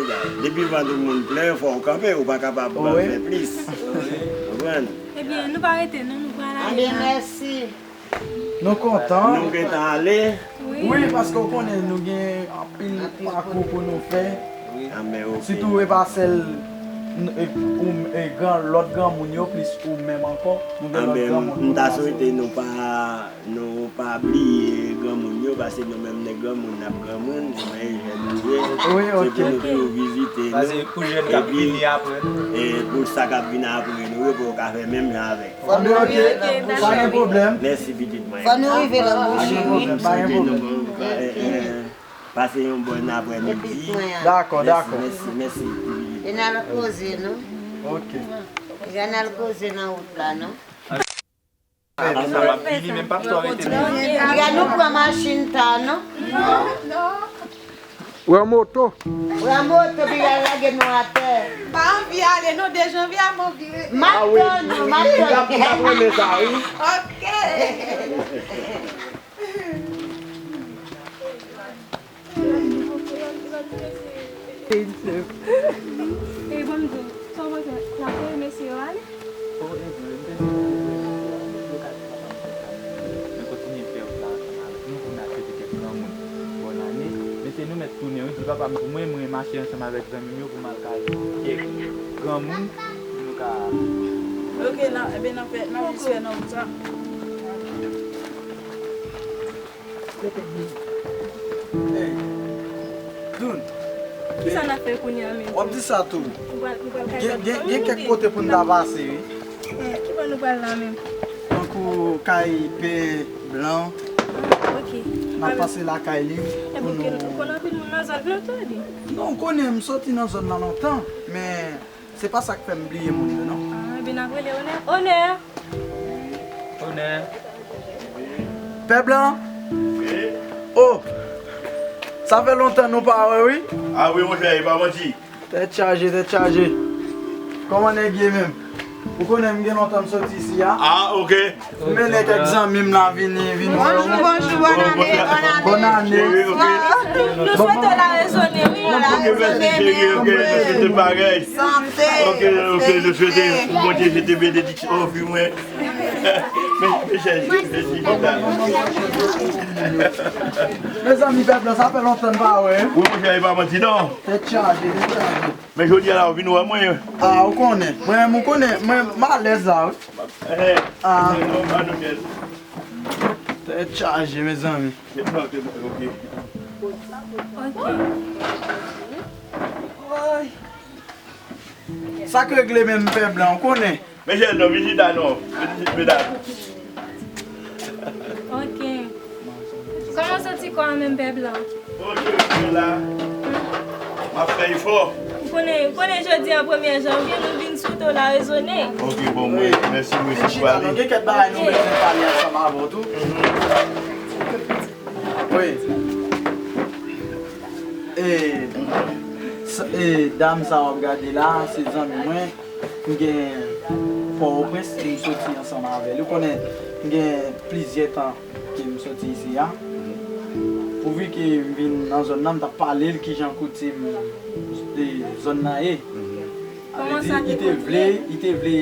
Depi vant yon moun plen, fò w kanpe, ou pa kapab fè plis. Konprann? Ebyen, nou pa rete non, nou pral ale la. Ebyen, mèsi. Nou kontan. Nou gentan ale. Wi, paske w konnen nou gen anpil pakou pou nou fè. Sitou e pa sèl n-, e, ou, e, gran, lòt granmoun yo, plis ou menm ankò. Nou gen lòt granmoun pou nou pase. M ta swete nou pa, nou pa bliye granmoun yo, paske nou menm nèg granmoun, n ap granmoun, nou menm jèn nou ye. Wi, ok. Se pou nou toujou vizite nou. Paske pou jèn k ap vini apre nou. E pou sa k ap vini apre nou yo, pou yo ka fè menm jan avèk. Fò nou rive nan bouch. Pa gen pwoblèm. Mèsi pitit mwen. Fò nou rive nan bouch. Pa gen pwoblèm, pa gen pwoblèm. Pase yon bòn aprèmidi. Dakò, dakò. Mèsi, mèsi, mèsi. E n al koze, non? Ok. Jan n al koze nan wout la, non? Avan sa m ap vini, men pastè a rete menm. Piga nou pran machin ta, non? Pran moto. Pran moto, piga lage nou atè. M pa anvi ale, non, de janvye a m anvi rete. M ap tann ou, m ap tann ou. L ap renmen sa, wi. Ok. Ey, ban m di w, sa w panse? N ap voye mesye yo ale? Nou kontinye fè wout la ansanm avèk nou pou n al swete kèk granmoun bòn ane. Men se nou mèt tounen wi, di papa m pou mwen, mwen mache ansanm avèk zanmi m yo pou m al kay kèk granmoun pou nou ka. Ok, nan, ebyen, nan fè, nan jis fè nan wout sa. Ey, Doun. Kisa n ap fè kounye a menm? W ap di sa tou. Nou pral, nou pral kay Gen, papa gen, m gen kèk kote pou n ta pase, wi. Eh, ki bò nou pral la menm? Tankou kay Pè Blan. Ah, ok. N ap pase lakay li pou nou. Ou konn anpil moun nan zòn nan, tande? Non, ou konnen m soti nan zòn nan lontan, men se pa sa k fè m bliye moun yo, non. Ah, ebyen, n ap rele Onè. Onè! Onè! Pè Blan? Wi? Oh! Sa fè lontan nou pa wè, wi. Ah wi, monchè, e pa manti. Tèt chaje, tèt chaje. Kòman nèg ye menm? Ou konnen m gen lontan m soti isi a. Ah, ok. M mennen kèk zanmi m la vini, vin wè w. Bonjou, bonjou, bòn ane, bòn ane. Bòn ane. Wi, ok. Nou swete w larezone, wi. Ok, mèsi, cheri, ok, nou swete parèy. Sante, ok, ok, nou swete pou Bondye jete benediksyon sou vi mwen. Men, men, cheri, mèsi, cheri. Mezanmi, pèp la, sa fè lontan n pa wè. Wi, monchè, e pa manti, non. Tèt chaje, tèt chaje. Men jodi a la, ou vin wè mwen. Ah, ou konnen. Mwen, ou konnen, mwen, m alèz la, wi. Eh, ah. Non, pa nou kèt. Tèt chaje, mezanmi. Ok. Sa k regle menm, Pè Blan, ou konnen. Men jèn non, vizita non. Vizit medam. Ok. Kòman w santi kò a menm, Pè Blan? Ok, ok, la. M ap fè efò. Ou konnen, ou konnen jodi a premye janvye, nou vin swete w larezone. Ok, bon, mwen, mèsi, mwen, si pale. Gen kèk bagay nou bezwen pale ansanm avè w tou. Wi. E, sa- e, dam sa w ap gade la, se zanmi mwen. M gen Pòtoprens, m soti ansanm avè l. Ou konnen, m gen plizyè tan ke m soti isi a. Pouvi ke m vin nan zòn nan, m t ap pale l kijan koutim, e, zòn nan ye. Kòman sa te vle, li te vle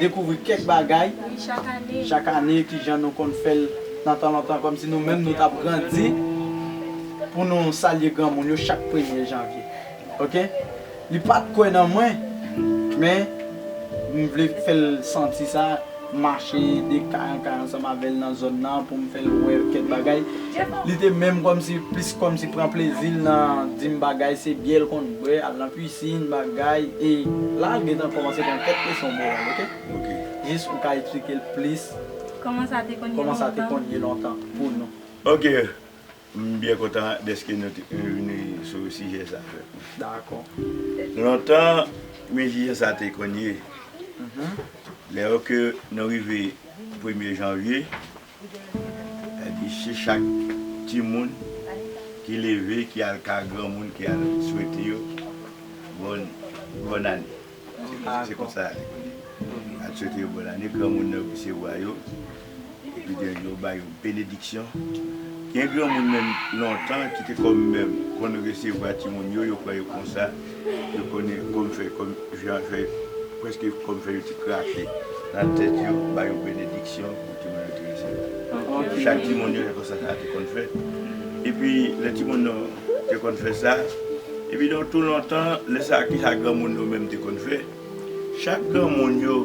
dekouvri kèk bagay. Wi, chak ane. Chak ane, kijan nou konn fè l nan tan lontan, kòmsi nou menm nou t ap grandi pou nou salye granmoun yo chak premye janvye. Ok? Li pa t kwè nan mwen, men m vle fè l santi sa, m mache de kay an kay ansanm avè l nan zòn nan pou m fè l wè kèk bagay. Li te menm kòmsi, plis kòmsi pran plezi l nan di m bagay, se byè l konn bwè, al nan pisin, bagay, e la l gentan kòmanse pran kèk leson moral, ok? Ok. Jis ou ka eksplike l plis kòman sa te konn ye lontan pou nou. Ok. M byen kontan dèske nou te, nou vini sou sijè sa, frè. Dakò. Lontan, men jan sa te konn ye. Mhm. Lè yo ke nou rive premye janvye, epi se chak timoun ki leve, ki al ka granmoun, ki al swete yo bòn, bòn ane. Se konsa. Al swete yo bòn ane, granmoun nan resevwa yo. Epi yo ba yo benediksyon. Gen granmoun menm lontan ki te kòm menm konn resevwa timoun yo, yo pran yo konsa, yo konnen kòm fè, kòm jan fè, prèske kòm fè yo te krache nan tèt yo, ba yo benediksyon pou timoun yo te resevwa. Chak timoun yo, se konsa sa te konn fèt. Epi lè timoun yo te konn fè sa, epi donk tou lontan, lè sa, kisa granmoun yo menm te konn fè? Chak granmoun yo,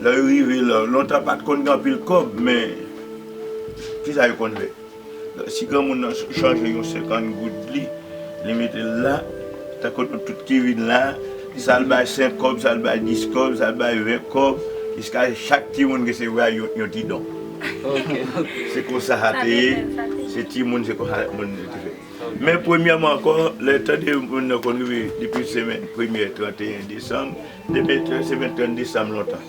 lè yo rive la, lontan pa t konn gen anpil kòb, men kisa yo konn fè? Si granmoun nan chanje yon senkant goud li, li mete l la, tankou nou tout ki vin la, sa l bay senk kòb, sa l bay dis kòb, sa l bay ven kòb, jiska chak timoun resevwa yon, yon ti don. Ok, ok. Se konsa sa te ye, se timoun, se konsa moun yo te fè. Men premyèman ankò, lè tande moun nan konn rive depi semèn premyè, tranteyen desanm, depi semèn trant desanm lontan.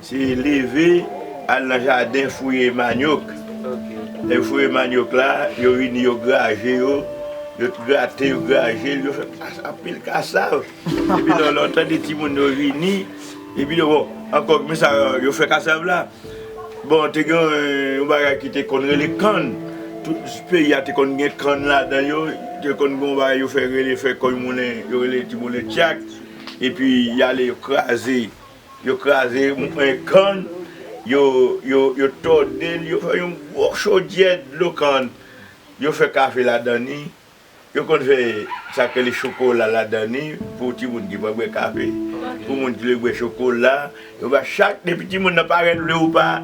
Se leve, Al nan jaden fouye manyok. Lè yo fouye manyok la, yo vini, yo graje yo, yo grate, yo graje l, yo fè kas-, anpil kasav. Epi lè, lè w tande timoun yo vini, epi yo, bon, ankò, men sa, yo fè kasav la. Bon, te gen yon, yon bagay ki te konn rele kann. Tout peyi a te konn gen kann ladan yo. Te konn gen yon bagay yo fè rele, fè kòy moulen, yo rele ti moulen tchak. Epi y ale, yo kraze. Yo kraze, eh, kann, yo, yo, yo tòde l, yo fè yon gwo chodyè dlo kann. Yo fè kafe ladan li. Yo konn fè sa k rele chokola ladan li pou timoun ki pa bwè kafe. Pou moun ki vle bwè chokola, yo ba chak, depi timoun nan parèt, vle ou pa,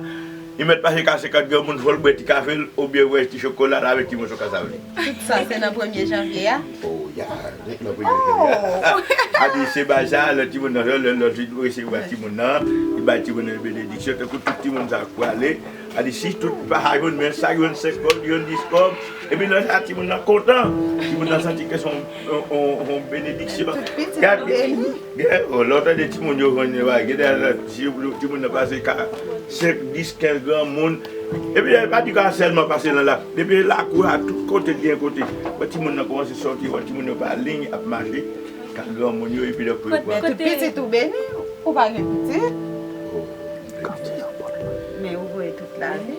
li mèt pase ka senkant granmoun, fò l bwè ti kafe l, oubyen bwè ti chokola l avèk timoun sou kasav li. Tout sa, se nan premye janvye a? Oh, ya, ret nan premye janvye a. Oh! A di, se bay sa, lè timoun nan, lè, lè, lè l fin resevwa timoun nan, li bay timoun nan benediksyon, tankou tout timoun sa k prale. A di, si tout pa jwenn, men sa jwenn senk kòb, jwenn dis kòb, epi lè sa, timoun nan kontan. Timoun nan santi ke se yon, yon, yon, yon benediksyon. Tout pitit yo beni. Gen, oh, lè w tande timoun yo jwenn, gen de lè, si timoun nan pase ka senk, dis, kenz granmoun. Epi, e pa di ka sèlman pase nan la. Depi lakou a, tout kote, gen kote. Wè timoun nan kòmanse sòti, wè timoun yo pa liy, ap mache. Ka granmoun yo, epi lè pou yo pran. Men tout pitit ou beni, ou pa gen pitit? Oh, gen pitit. Men ou voye tout lavi.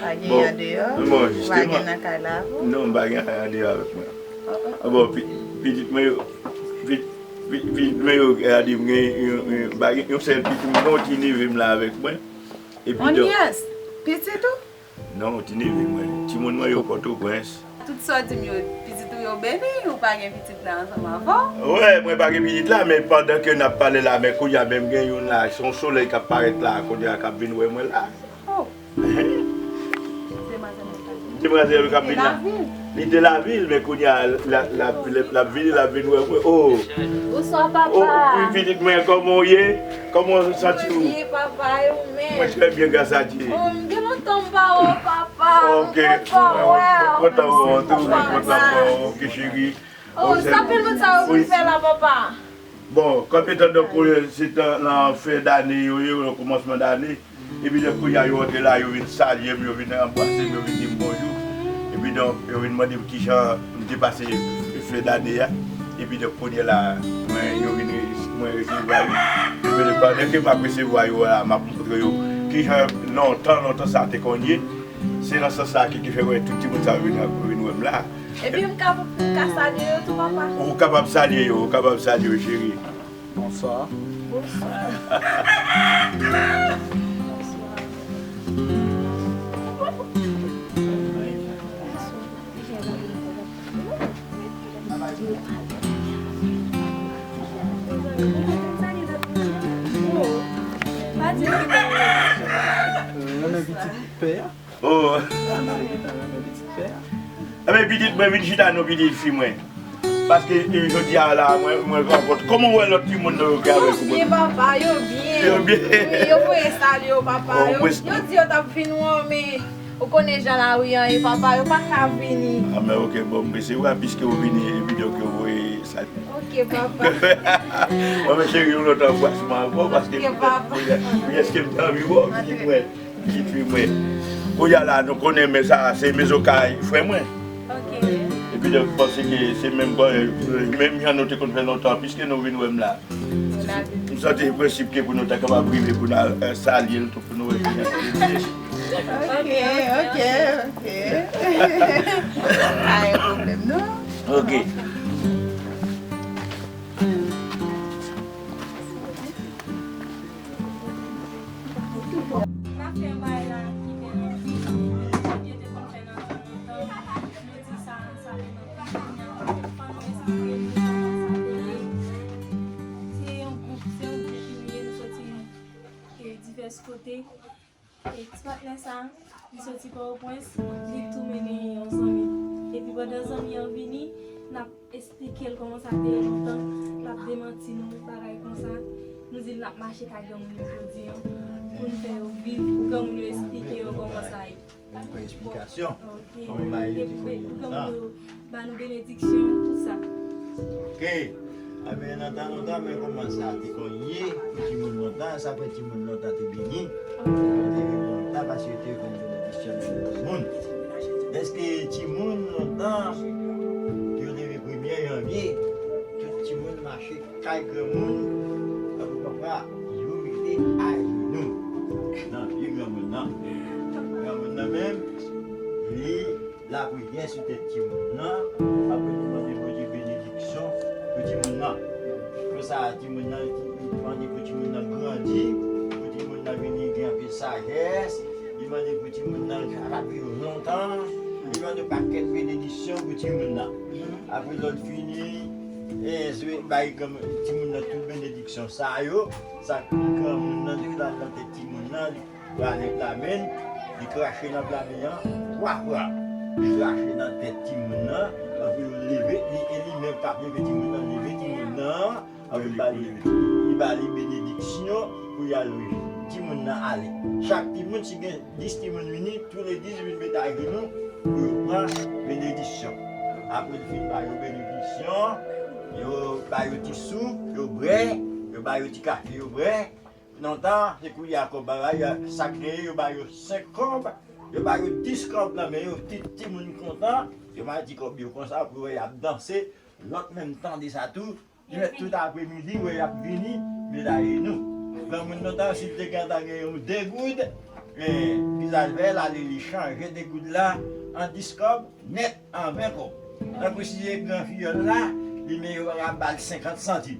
Pa gen andeyò, ou pa gen nan kay la avè w? Non, m pa gen andeyò avèk mwen. Ah, bon, pi-, pitit mwen yo, pi-, pi-, pitit mwen yo, gade, m gen yon, yon, pa gen yon sèl pitit, m gen yon ti neve m la avèk mwen. Epi donk. Pitit ou? Non, ti neve mwen. Timoun mwen yo Pòtoprens. Tout sa w di m yo, pitit ou yo beni, ou pa gen pitit la ansanm avè w? Wi, mwen pa gen pitit la, men pandan ke n ap pale la, men kounye a menm gen youn la, se yon solèy k ap parèt la, kounye a k ap vin wè mwen la. Oh. Demwazèl yo k ap vin la. Li de lavil, men kounye a, l ap vini, l ap vin wè mwen. Oh. Bonswa, papa. Oh, wi, pitit mwen, kòman w ye? Kòman w santi w? Mwen byen, papa, e ou menm? Mwen trè byen, gras a Dye. Oh, m gen lontan m pa wè w, papa. Ok. M kontan wè w. Kontan wè w tou, mwen kontan wè w. Ok, cheri. Oh, sa pil moun sa yo vin fè la, papa? Bon, kòm etan donk, se tan nan fen dane yo ye, nan kòmansman dane, epi donk, kounye a, yo antre la, yo vin salye m, yo vin anbrase m, yo vin di m bonjou. Epi donk, yo vin mande m kijan m te pase fen dane a. Epi donk, kounye a la, mwen, yo vin re-, mwen resevwa yo. Epi donk, pandan ke m ap resevwa yo la, m ap montre yo kijan lontan, lontan sa te konn ye. Se nan sans sa ki, ki fè wè tout timoun sa yo vin, vin wè m la. Epi m ka, m ka salye yo tou, papa? Ou kapab salye yo, ou kapab salye yo, cheri. Bonswa. Bonswa. Renmen pitit pè a. Oh. Enben, pitit mwen, vin chita non, pitit fi mwen. Paske, eh, jodi a la, mwen, mwen rankont. Kòman w wè lòt timoun nan yo ki avèk ou? Yo byen, papa, yo byen. Yo byen. Wi, yo voye salye yo, papa. Oh, yo, yo di yo t ap vin wè w, men ou konnen jan lari an ye, papa, yo pa ka vini. Ah, men ok, bon, m resevwa, piske ou vini, epi donk yo voye salye. Ok, papa. Bon, men cheri, yon lòt anbrasman ankò, paske... Ok, papa. Pou, pou, pou, èske m te anvi wè w, pitit mwen? Pitit fi mwen. Kounye a la, nou konnen, men sa, se mezokay frè mwen. Ok. Epi donk, m panse ke se menm, menm jan nou te konn fè lontan, piske nou vin wè m la. M santi prensip ke pou nou ta kapab rive pou n al, eh, salye l tou, pou nou wè kijan l ye. Ok, ok, ok. Pa gen pwoblèm, non. Ok. N ap fè yon bagay la ki bèl anpil. Yo te konn fè nan tan lontan. Nou di sa, sa bèl anpil. Kounye a, fò nou esplike nou kòman sa te ye. Se yon gwoup, se yon gwoup nou ye, nou soti, e, divès kote. E ti patnè sa, li soti Pòtoprens, li tou mennen yon zanmi. Epi pandan zanmi an vini, n ap esplike l kòman sa te ye lontan, l ap demanti nou, bagay konsa. Nou di l n ap mache kay granmoun yo jodi an, pou n fè yo viv, pou granmoun yo esplike yo kòman sa ye. Li pran esplikasyon. Ok. Kòman bagay yo te konn ye lontan. Epi granmoun yo ba nou benediksyon, tout sa. Ok. Enben, nan tan lontan, men kòman sa te konn ye pou timoun lontan, sa fè timoun lontan te beni. Yo te leve lontan paske yo te konn benediksyon nan moun. Dèske timoun lontan, yo leve premye janvye, tout timoun mache kay granmoun, tankou papa, yo mete ajenou nan pye granmoun nan. Granmoun nan menm, li lapriyè sou tèt timoun nan, apre li mande Bondye benediksyon pou timoun nan. Konsa, timoun nan, li mande pou timoun nan grandi, pou timoun nan vin gen anpil sajès, li mande pou timoun nan kapab viv lontan, li mande pakèt benediksyon pou timoun nan. Apre lòt fini, e, bay granmoun, timoun nan tout benediksyon sa yo, sa granmoun nan te la nan tèt timoun nan, li pran pla men, li krache nan pla men an twa fwa. Li krache nan tèt timoun nan, anpi yo leve, li, e li menm k ap leve timoun nan, leve timoun nan, anpi li ba li, li ba li benediksyon pou y al timoun nan ale. Chak timoun, si gen dis timoun vini, tou le dis vin met ajenou pou yo pran benediksyon. Apre l fin ba yo benediksyon, yo ba yo ti soup, yo bwè, yo ba yo ti kafe, yo bwè. Lontan, se kounye a kòb bagay, sa k genyen, yo ba yo senk kòb, yo ba yo dis kòb nan men yo, ti, timoun kontan, yo mete kòb yo konsa pou wè y ap danse, lòt menm tande sa tou, li mèt tout apremidi, wè y ap vini, met ajenou. Granmoun lontan, si l te gentan gen yon de goud, e, vizaj vè l ale li chanje de goud la an dis kòb, nèt an ven kòb. Tankou si se gran fiyòl la, li men yo pa ka ba l senkant santim.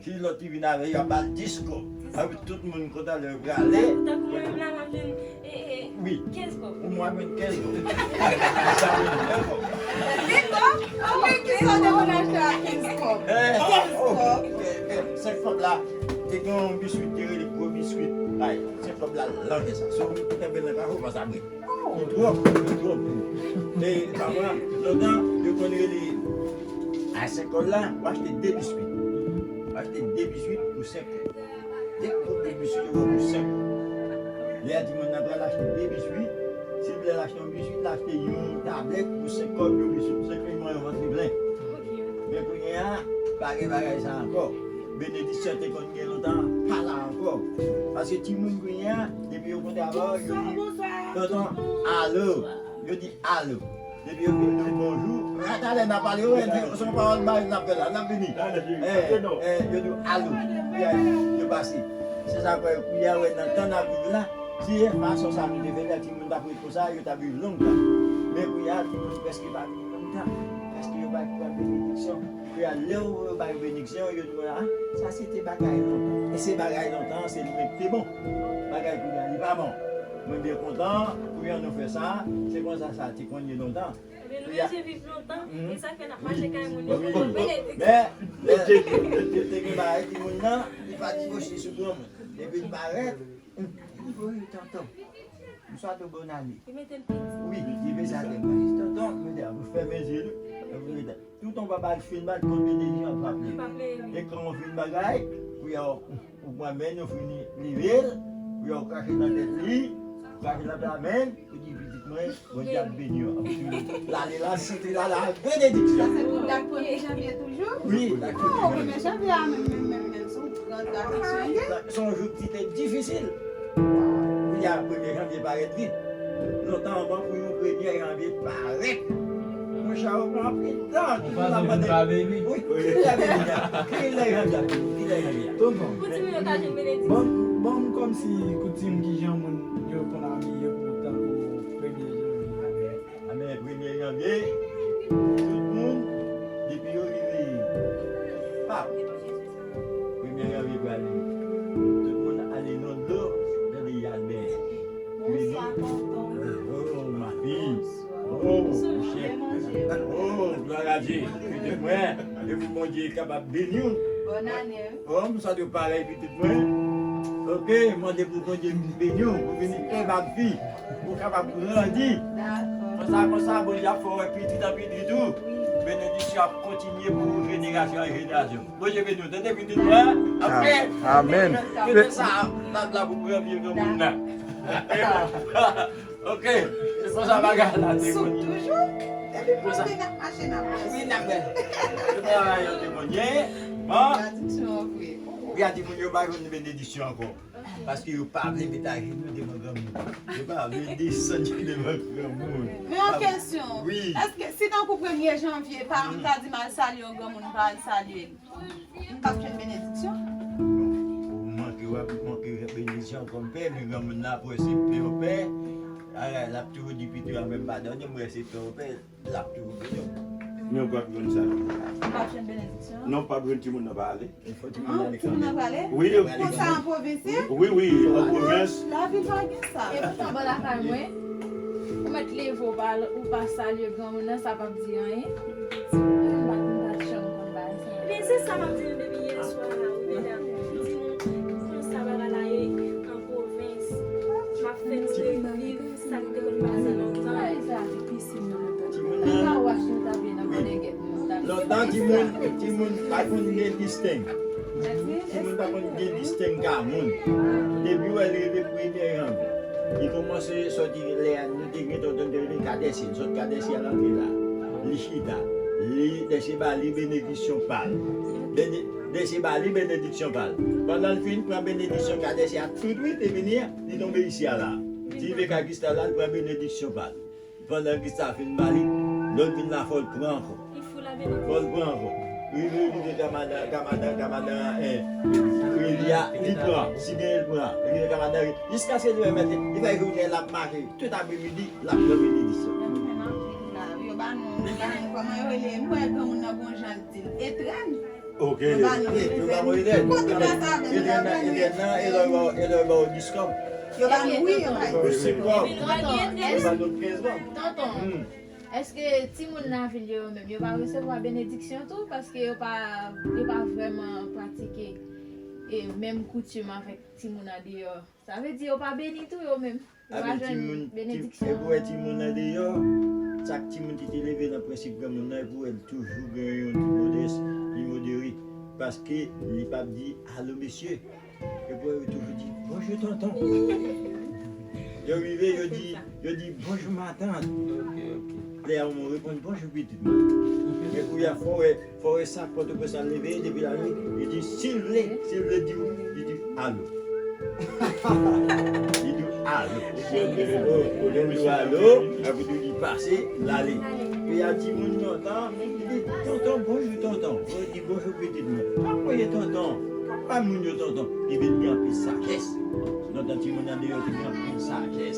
Si lòt li vin avè l, y ap ba l dis kòb. Sa vle tout moun kontan lè yo prale. Tankou mwen menm la, m ap jwenn, e, e, wi, kenz kòb. Ou mwen jwenn kenz kòb. Sa vle di ven kòb. Ven kòb? Anben, kisa w te konn achte a kenz kòb? Eh, kenz kòb. Eh, eh, senk kòb la, te gen yon biswit, te rele gwo biswit. Ay, senk kòb la, lanje sa. Si w kenbe l nan kafou, w pa sa bri. Li twòp, li twòp. E, papa, lontan, yo konn rele a senk kòb la, ou achte de biswit. Ou achte de biswit pou senk kòb. De kòb de biswit, yo pou senk kòb. Lè a timoun nan pral achte de biswit, si l vle l achte yon biswit, l achte yon tablèt pou senk kòb, yon biswit pou senk kòb, li manyen vant li plen. Men kounye a, pa gen bagay sa ankò. Benediksyon te konn gen lontan, pa la ankò. Paske timoun kounye a, depi yo kontre avè w, yo di, tonton, alo. Yo di, alo. Depi yo fin di w bonjou, a talè n a pale, wi, se yon pawòl bagay n ap fè la, n ap vini. Eh, eh, yo di w, alo. Kounye a, yo pase. Se sa k fè, kounye a, wè, nan tan n ap viv la, si e fason sa nou te fè, lè timoun t ap ret konsa, yo t ap viv lontan. Men kounye a, timoun prèske pa viv lontan. Paske yo pa pran benediksyon. Kounye a, lè yo ba yo benediksyon, yo di, a, sa se te bagay lontan. E se bagay lontan an, se li menm ki te bon. Bagay kounye a, li pa bon. Mwen byen kontan, kounye a nou fè sa, se konsa sa te konn ye lontan. Ebyen, nou bezwen viv lontan, e sa k fè n ap mache kay moun yo pou nou benediksyon. Men, men, te, te, te gen bagay, timoun nan, li pa diboche sou granmoun. Depi l parèt, li voye tonton. M swete w bòn ane. Li mete l piti. Wi, li mete l piti. Tonton, mete a, pou fèmen zye li, pou mete. Toutan w pa ba l fin ba l, tout benediksyon ap frape. Li pa pleye, wi. E kan w fin bagay, pou y a, ou pran men nou fini leve l, pou y a w krache nan tèt li, krache nan pla men l, ou di pitit mwen, Bondye ap beni w. L ale la, sante l ale, benediksyon. Sa se pou dat premye janvye toujou? Wi, dat premye janvye. Oh, premye janvye a menm, menm, menm, menm, se yon gran tradisyon. Se yon jou ki te difisil. Kounye a, premye janvye parèt vit. Lontan anvan pou yon premye janvye parèt. Monchè, ou pran anpil tan, toujou la mande. Wi, kilè janvye a? Kilè janvye a? Kilè janvye a? Tonton. Koutim yo ka jwenn benediksyon. Ban m, ban m kòmsi koutim kijan moun yo konn abiye pou tankou premye janvye. Amèn. Premye janvye, tout moun, depi yo rive, pa, premye janvye prale, tout moun ale nan dlo, nan de yadbè. Bonswa, tonton. Oh, ma fille. Oh, mon chè. Oh, glwa a Dye. Pitit mwen, e pou Bondye kapab beni w. Bòn ane. Oh, m swete w parèy, pitit mwen. Ok, mande pou Bondye beni w, pou vini pè bab fi. Pou w kapab grandi. Dakò. Konsa, konsa, Bondye ap fè w wè pitit an pitit ou. Wi. Benediksyon ap kontinye pou jenerasyon an jenerasyon. Bondye beni w. Tande pitit mwen? Ok. Amèn. Mete sa, n ap la pou premye granmoun nan. Ok. Se konsa bagay la te konn ye. Toujou. Epi pou n ap mache n ap mache. Wi, n ap fè. Se konsa bagay yo te konn ye. Bon. Benediksyon an vre. Wi, a di moun yo pa jwenn benediksyon ankò. Paske yo pa vle met ajenou devan granmoun. Yo pa vle desann devan granmoun. Men yon kesyon, wi, èske si tankou premye janvye, paran m ta di m al salye yon granmoun, m pa al salye l, m p ap jwenn benediksyon? Ou manke, w ap manke benediksyon kòm pè, men granmoun nan ap wè se pè w pè. L ap toujou di pito a menm pa dòmi, m wè se pè w pè. L ap toujou beni w. Men w p ap jwenn sa. Ou p ap jwenn benediksyon? Non, w p ap jwenn timoun nan pa ale. Fò timoun nan ale kanmenm. Timoun nan prale? Wi, yo konsa an pwovens, wi. Wi, wi, an pwovens. Lavil pa gen sa. E poutan bò lakay mwen, ou mèt leve, ou pa, ou pa salye granmoun nan, sa p ap di anyen. M pa, m pa janm konn bagay sa. Men se sa m ap di nou depi yè swa la, wi, medam. Nou di nou konsa bagay la ye an pwovens. M ap fè nou reviv sa ki te konn pase lontan. Timoun nan, wi. Lontan, timoun, timoun pa konn gen disteng. Timoun pa konn gen disteng ka moun. Depi w wè l rive premye janvye, li kòmanse sòti lè a, nou te gen tonton te rele kadèsye, l sot kadèsye a l antre la. Li chita. Li, Dèsye ba li benediksyon pa l. Bene-, Dèsye ba li benediksyon pa l. Pandan l fin pran benediksyon kadèsye a tout wit, epi li, li tonbe isi a la. Li rive kay Kristal la, li pran benediksyon pa l. Pandan Kristal fin ba li, lòt vin la, fò l pran ankò. Fò l pran ankò. Rive, rive ka madan, ka madan, ka madan, eh, li a, li pran. Si genyen, l pran. Rive ka madan, jiskaske li remèt li, li fè jounen l ap mache tout apremidi, l ap pran benediksyon. Yo ba nou, yo ba nou, kòman yo rele? M wè granmoun nan gon jan l di l. Etren. Ok. Yo ba nou etren. Kote w la sa avè nou la? Etren nan, e lè yo ba w, e lè yo ba w dis kòb. Yo ba nou, wi, yo ba nou. Wi, se kòb. Yo ba nou kenz kòb. Tonton, èske timoun nan vil yo, yo menm, yo pa resevwa benediksyon tou? Paske yo pa, yo pa vrèman pratike e menm koutim avèk timoun andeyò. Sa vle di yo pa beni tou, yo menm. Yo pa jwenn benediksyon. Epi w wè timoun andeyò, sa k timoun ki te leve nan prensip granmoun nan, epi w wè l toujou gen yon ti modès, li modere. Paske li p ap di, "Alo, mesye." Epi w wè yo toujou di, "Bonjou, tonton." Yo rive, yo di, yo di, "Bonjou, matant." Lè a, ou reponn, "Bonjou, pitit mwen." Men kounye a, fò w wè, fò w wè sa k Pòtoprens la leve, depi lari, li di, "Si l vle, si l vle di w," li di, "Alo." Li di, "Alo." Lè l di w alo, epi tou li pase, l ale. Epi a timoun lontan, li di, "Tonton, bonjou, tonton." Ou di, "Bonjou, pitit mwen." Pa voye tonton. Pa moun yo tonton. Li vin gen anpil sajès. Lontan timoun andeyò te gen anpil sajès.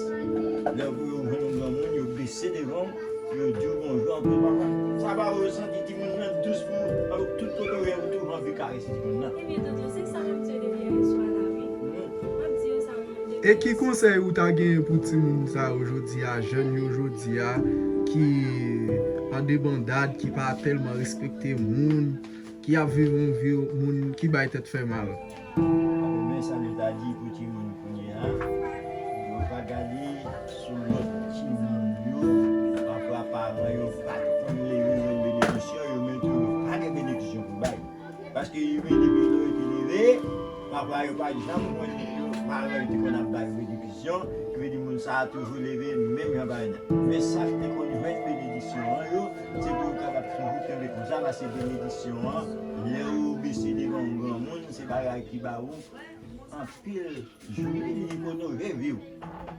Lè yo jwenn yon granmoun, yo bese devan w, yo di w bonjou anpil papa. Sa ba ou yo santi timoun nan dous pou ou, avèk tout kote w ye, ou toujou anvi karese timoun nan. Ebyen, tonton, se sa m ap di w depi yè swa la, wi. M ap di yo sa, mwen, depi yè swa. E ki konsèy ou ta genyen pou timoun sa yo jodi a, jèn yo jodi a, ki an debandad, ki pa tèlman respekte moun, ki ap viv yon vi moun ki bay tèt fè mal? Men sa nou ta di pou timoun kounye a, yo pa gade sou lòt timoun yo, pafwa paran yo pa t konn leve jwenn benediksyon, yo menm tou yo pa gen benediksyon pou bay. Paske imen depi lè yo te leve, pafwa yo pa janm konn yo, paran yo te konn ap bay benediksyon, ki vle di moun sa a toujou leve menm jan bagay nan. Men sa k te konn jwenn benediksyon an yo, se pou yo kapab toujou kenbe konsa, paske benediksyon an, lè ou bese devan yon granmoun, se bagay ki ba ou anpil jwi, li onore vi w.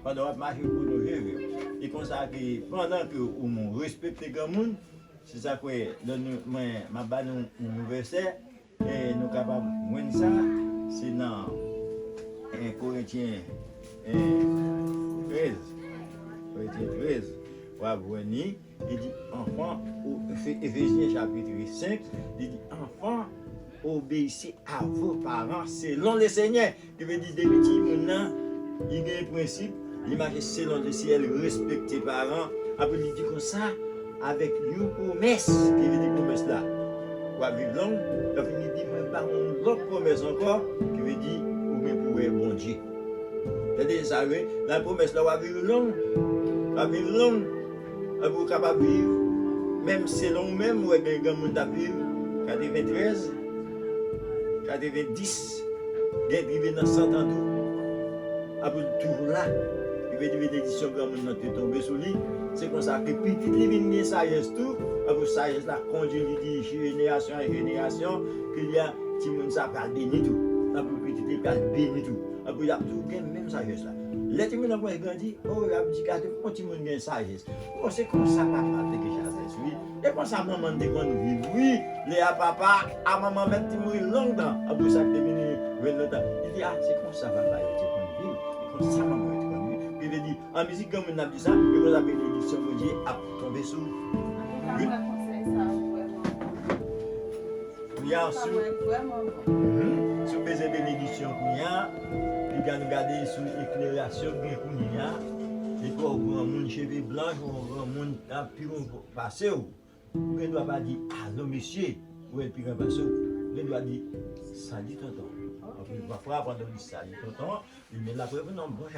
Pandan w ap mache, li onore vi w. E konsa ke pandan ke ou moun respekte granmoun, se sa k fè lè nou, mwen, m ap ba nou yon vèsè, e nou kapab jwenn sa, se nan en Korentyen, en trèz. Korentyen trèz, w ap jwenn li. Li di, enfants, ou, Efe-, Efezyen chapit senk, li di, enfants, obéissez à vos parents selon le Seigneur. Ki vle di, depi timoun nan, li gen prensip, li mache selon le Seyè, li respekte paran, apre li di konsa, avèk yon pwomès, ki vle di pwomès la, w ap viv long, lè fini li di, mwen ba w yon lòt pwomès ankò, ki vle di, ou gen pou wè Bondye. Tande sa, wi. Nan pwomès la, w ap viv long. W ap viv long. Epi w kapab viv, menm selon ou menm, ou wè gen granmoun t ap viv katreventrèz, katrevendis, gen rive nan san tan tou. Epi l toujou la. Li vle di benediksyon granmoun nan te tonbe sou li. Se konsa ke pitit li vin gen sajès tou. Epi sajès la kondui li di jenerasyon an jenerasyon, ke li a timoun sa pral beni tou. Apre pitit li pral beni tou. Apre y ap di w gen menm sajès la. Lè timoun nan pral grandi, o, y ap di gade yon timoun gen sajès. O, se konsa papa te gen sajès, wi. E konsa manman te konn viv, wi. Lè a papa a manman mèt te mouri lontan. Apre sa te vini ven lontan. Li di, a, se konsa papa yo te konn viv. E konsa manman yo te konn viv. Ki vle di, an mizik granmoun nan ap di sa, e konsa benediksyon Bondye ap tonbe sou ou. Wi. Kounye a, si w, mhm, si w bezwen benediksyon kounye a, piga nou gade sou eklerasyon k gen kounye a, depi w granmoun cheve blanch, ou granmoun k ap pi bon pase w, ou gen dwa pa di, "Alo, mesye," ou wè l pi gran pase w, ou gen dwa di, "Sali, tonton." Anpil pafwa, pandan w di, "Sali, tonton," li met l ap reponn, "Non, bon,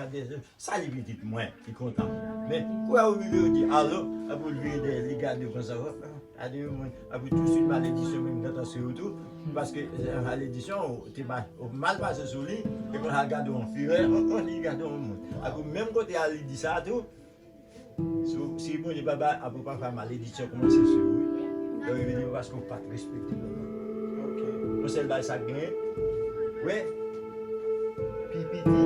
sa li pitit mwen, li kontan." Men, kou a ou rive, ou di, "Alo," apre ou vire dèyè, li gade w konsa, hop, gade yon moun, apre tousuit maledisyon menm gentan sou ou tou, paske, eh, maledisyon, ou te mal, ou mal pase sou li, e konsa l gade w an firè, oh, oh, li gade yon moun. Apre menm kote a, li di sa tou, si, si Bondye pa ba, apre pafwa maledisyon kòmanse sou ou, wi. Yo rive di w paske w pa t respekte l. Ok. Yon sèl bagay sa k genyen, wi. Pi piti,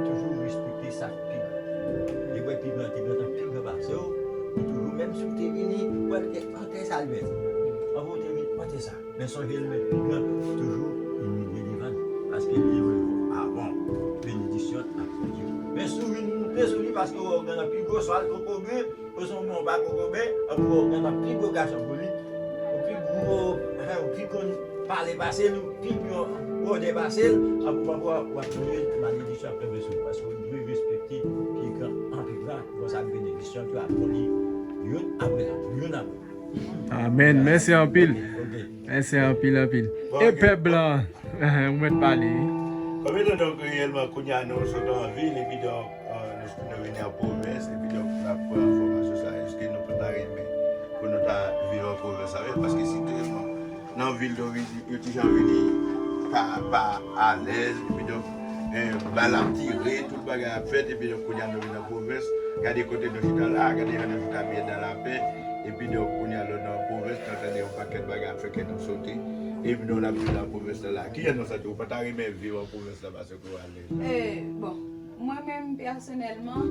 toujou respekte sa k pi gran. Depi w wè pi gran te gentan pi gran pase w, ou toujou, menm si w te vini, w wè l te antre sa l mèt. Anvan w te vini, antre sa. Men sonje l mèt pi gran, toujou imilye devan l. Paske li vle w avan w. Benediksyon ap kondi w. Men si w vin moute sou li, paske w wè w gentan pi gwo, swa l kokobe, ou se yon bon pa kokobe, anpi w gentan pi gwo gason pou li, ou pi gwo, anfen, ou pi konn pale pase l, ou pi bon odè pase l, anpi w ap, w ap, w ap tande malediksyon ap tonbe sou ou, paske w dwe respekte pi gran an pi gran, konsa benediksyon tou ap kondi youn apre lòt, youn apre. Amèn. Mèsi anpil. Ok, ok. Mèsi anpil, anpil. Bon, e ok. Pèp blan, ou mèt pale, wi. Kòm etan donk, reyèlman, kounye a nou sot an vil, epi donk, eh, nou, nou vini an pwovens, epi donk, n ap pran enfòmasyon sa, èske nou pa ta renmen pou nou ta viv an pwovens avè l? Paske si te nan, nan vil, donk, yo, yo ti jan vini pa, pa alèz, epi donk, eh, bal ap tire, tout bagay ap fèt, epi donk, kounye a nou vin nan pwovens, gade kote nou chita la, gade jan nou chita byen nan lapè, epi donk, kounye a lè w nan pwovens, nou tande yon pakèt bagay ap fè kè nou sote, epi nou, n ap viv nan pwovens la la. Kijan nou santi w? Ou pa ta renmen viv an pwovens la paske w alèz la? Eh, bon, mwen menm, pèsonèlman,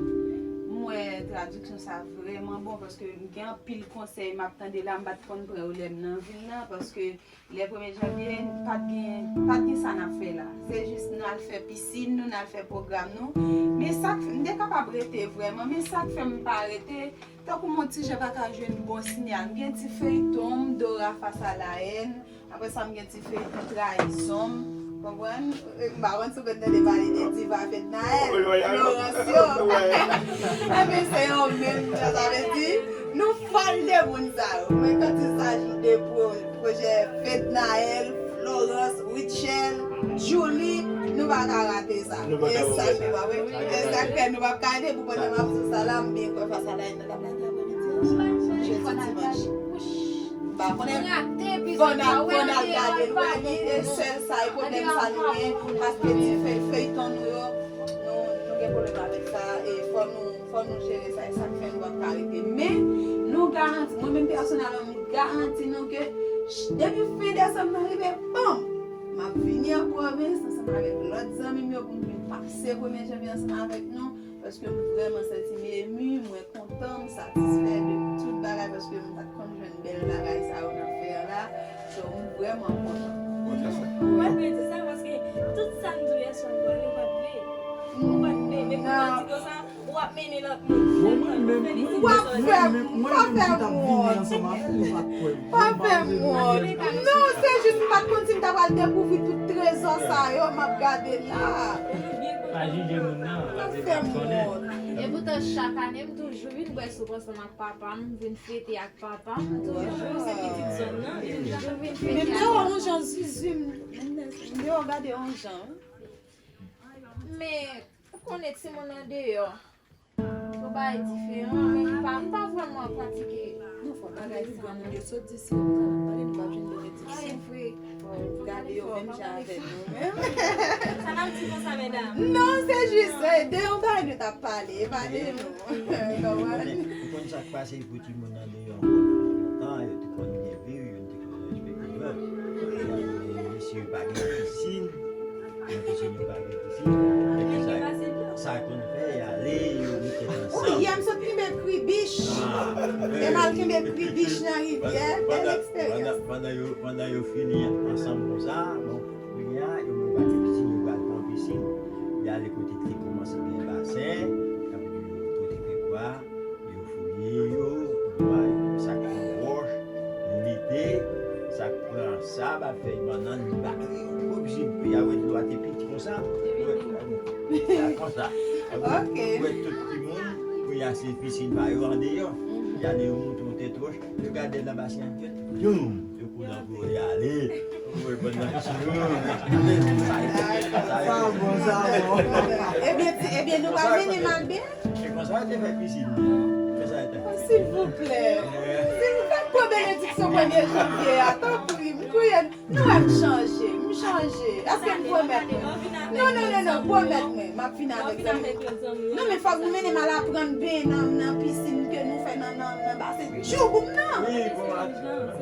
m wè tradiksyon sa vrèman bon, paske m gen anpil konsèy m ap tande la, m pa t konn pran yo lè m nan vil nan, paske lè premye janvye, pa t gen, pa t gen sa n ap fè la. Se jis n al fè pisin nou, n al fè pwogram nou. Men sa k, m te kapab rete vrèman, men sa k fè m pa rete, tankou m on ti jan pa ka jwenn bon siyal. M gen ti feyton m, Dora Face à la Haine. Apre sa, m gen ti feyton Trayizon m. Konprann? M pa konn si w konn tande pale de Diva Fednaelle, Florence yo. Ebyen, se yo menm, sa vle di, nou fan de moun sa yo. Men quand il s'agit de pro-, pwojè Fednaelle, Florence, Rutshelle, Djouly, nou pa ka rate sa. E sa k fè nou p ap ka rete pou pandan m ap sou sa la, m byen kwè Face à la Haine nan t ap la te aprèmidi an. Jedi, dimanch. M pa konnen. Fò n al, fò n al gade l, wi. E sèl sa, e pwoblèm sa nou gen, paske ti fey-, feyton nou yo, nou, nou gen pwoblèm avèk sa, e fò nou, fò nou jere sa, e sa k fè nou p ap ka rete. Men, nou garanti, mwen menm pèsonèlman, m garanti nou ke ch-, depi fen dèsanm nan rive, bam! M ap vini an pwovens ansanm avèk lòt zanmi m yo pou m vin pase premye janvye ansanm avèk nou. Paske m vrèman santi m emi, mwen kontan, m satisfè de tout bagay, paske m pa t konn jwenn bèl bagay sa yo n ap fè a la. So, m vrèman kontan. Ou pa t dwe di sa, paske tout sa m di w yè swa, ou pa t vle. Ou pa t vle, men pou w di konsa, w ap mennen lòt moun. Mwen menm, mwen menm, mwen menm ki t ap vini ansanm avè l, li pa t kwè m. Pa fè m wont. Non, se jis m pa t konn si m ta pral dekouvri tout trezò sa yo m ap gade la. Pa jije moun nan, paske l pa t konnen. Epoutan, chak ane, m toujou vin bwè soup ansanm ak papa m, m vin fete ak papa m, toujou. Se pitit zòn nan, li toujou vin fete ak papa m. Men m te wè yon jan Zuzu, m te wè w gade yon jan. Men, ou konnen timoun andeyò, yon bagay diferan, men m pa, m pa vrèman pratike. Non, fò bagay li sa, granmoun yo sot di si yo pa pale, nou pa vin vin di si. Fò gade yo menm jan avèk nou menm. Sa n ap di konsa, medam? Non, se jis, eh, de yon bagay nou t ap pale, e pa de nou. Konprann? Ou konn sa k pase pou timoun andeyò ankò? Nan tan, yo te konn gen vi, yo te konn respekte lòt. E, mesye yo pa gen pisin. Nan pisin yo pa gen pisin. Epi sa, sa konn fè, y ale, yo met tèt ansanm. Wi, yè m sot kenbe kribich. Ah, e m al kenbe kribich nan rivyè, bèl eksperyans. Pandan, pandan yo, pandan yo fini ansanm konsa, bon, kounye a, yo menm pa gen pisin, yo pral pran pisin. Y ale kote ki te kòmanse gen basen, kote gen bwa. Yo fouye yo, yo bay sa k pran wòch, mete, sa k pran sab, ap fè bannann, yo ba yo gwo pisin. Y a wè dlo a te piti konsa. Wè, konsa. Ok. Wè tout timoun, pou y a se pisin pa yo andeyò. Y ale yo moute yon tèt wòch, yo gade nan basen an, yo, yo koule anpil, y ale. Sa bon, sa bon. Ebyen, ti, ebyen, nou pa vini mal byen? Se konsa yo te fè pisin li. Konsa yo te fè. Oh, silvouplè. Silvouplè, pran benediksyon premye janvye a, tanpri, m priye. Nou wè m chanje, m chanje. Èske m pwomèt mwen? Non, non, non, non, pwomèt mwen. M ap vin avèk zanmi. Non, men fòk nou mennen m al aprann benyen nan, nan pisin ke nou fè nan, nan, nan basen. Tchouk ou m nan. Wi, bon,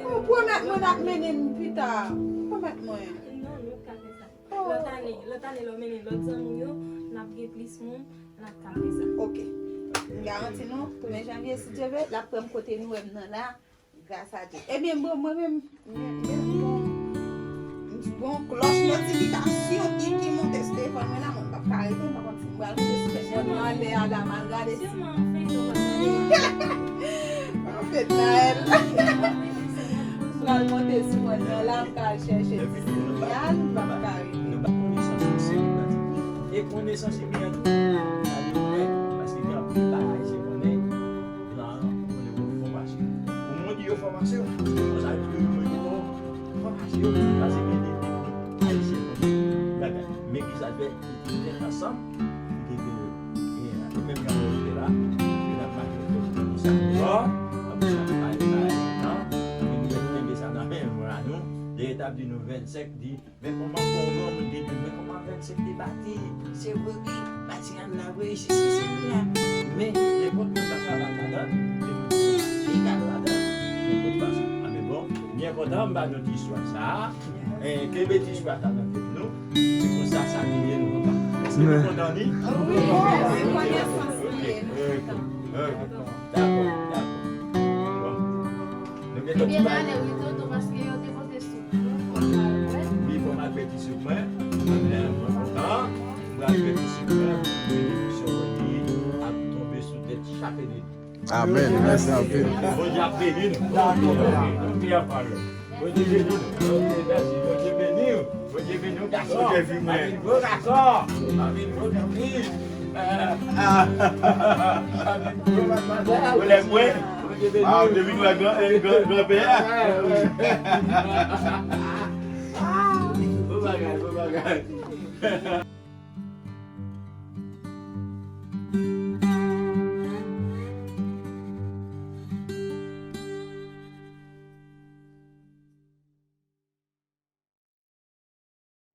oh, pwomèt mwen n ap mennen m pita. Pwomèt mwen. Non, nou ka fè sa. Oh. Lòt ane, lòt ane, lè w mennen lòt zanmi w yo, n ap gen plis moun, n ap ka fè sa. Ok. M garanti nou, premye janvye, si Dye vle, l ap pran m kote nou wè m nan la, gras a Dye. Ebyen, bon, mwen menm, mwen, mwen, bon, bon, klòch notifikasyon ki, ki monte sou telefòn mwen la, mwen p ap ka rete, m pa konn si m pral monte sou telefòn mwen anlè a la, m al gade si. An fèt, Naël. M pral monte sou mòn nan la, m pral chèche ti sinyal, m p ap ka rete. Nou ba konesans se li nan ti. E konesans se li nan ti. Sa li fè, paske gen anpil bagay se konnen, nan konnen yon fòmasyon. Pou moun di yo fòmasyon, se konsa yo di yo fòmasyon, paske gen de ayisyen konnen bagay. Men ki sa l fè? Tèt ansanm, li te vin, e, menm jan nou te la, e n ap mache fè konsa. Bon, apre sa, nou pa ale, pa ale lontan, nou te kenbe sa nan men nou la, nou, lè yo t ap di nou vennsenk, di, men kòman pou yon granmoun te di, men kòman vennsenk te bati, se vre wi, bati an la vre, si, si, si, la. Men, nenpòt moun sa ka bat ladan, se nou ki ka ladan, nenpòt fason. A, men bon, byen kontan, m ba nou ti istwa sa a. Eh, kenbe ti istwa sa nan tèt nou. Se konsa sa ki ye nou anba. Èske nou kontan li? Wi, se konesans li ye. Ok, ok. Dakò, dakò. Bon. Nou gen... Ebyen, malè, wi, tonton, paske yo te pote soup. Wi, fò m al fè ti soup mwen. Mwen kontan. Mwen al fè ti soup mwen. Benediksyon mwen li ap tonbe sou tèt chak e de. Amèn. Mèsi anpil. Bondye ap beni nou. Bondye ap beni nou. Bondye beni nou. Ok, mèsi. Bondye beni w. Bondye beni w, gason. Anpil gwo gason. Anpil gwo zanmi. Anpil gwo madmwazèl. Ou lè mwen. Bondye beni w. Ah, te vin wè gran, eh, gran, granpè a. Bon bagay, bon bagay.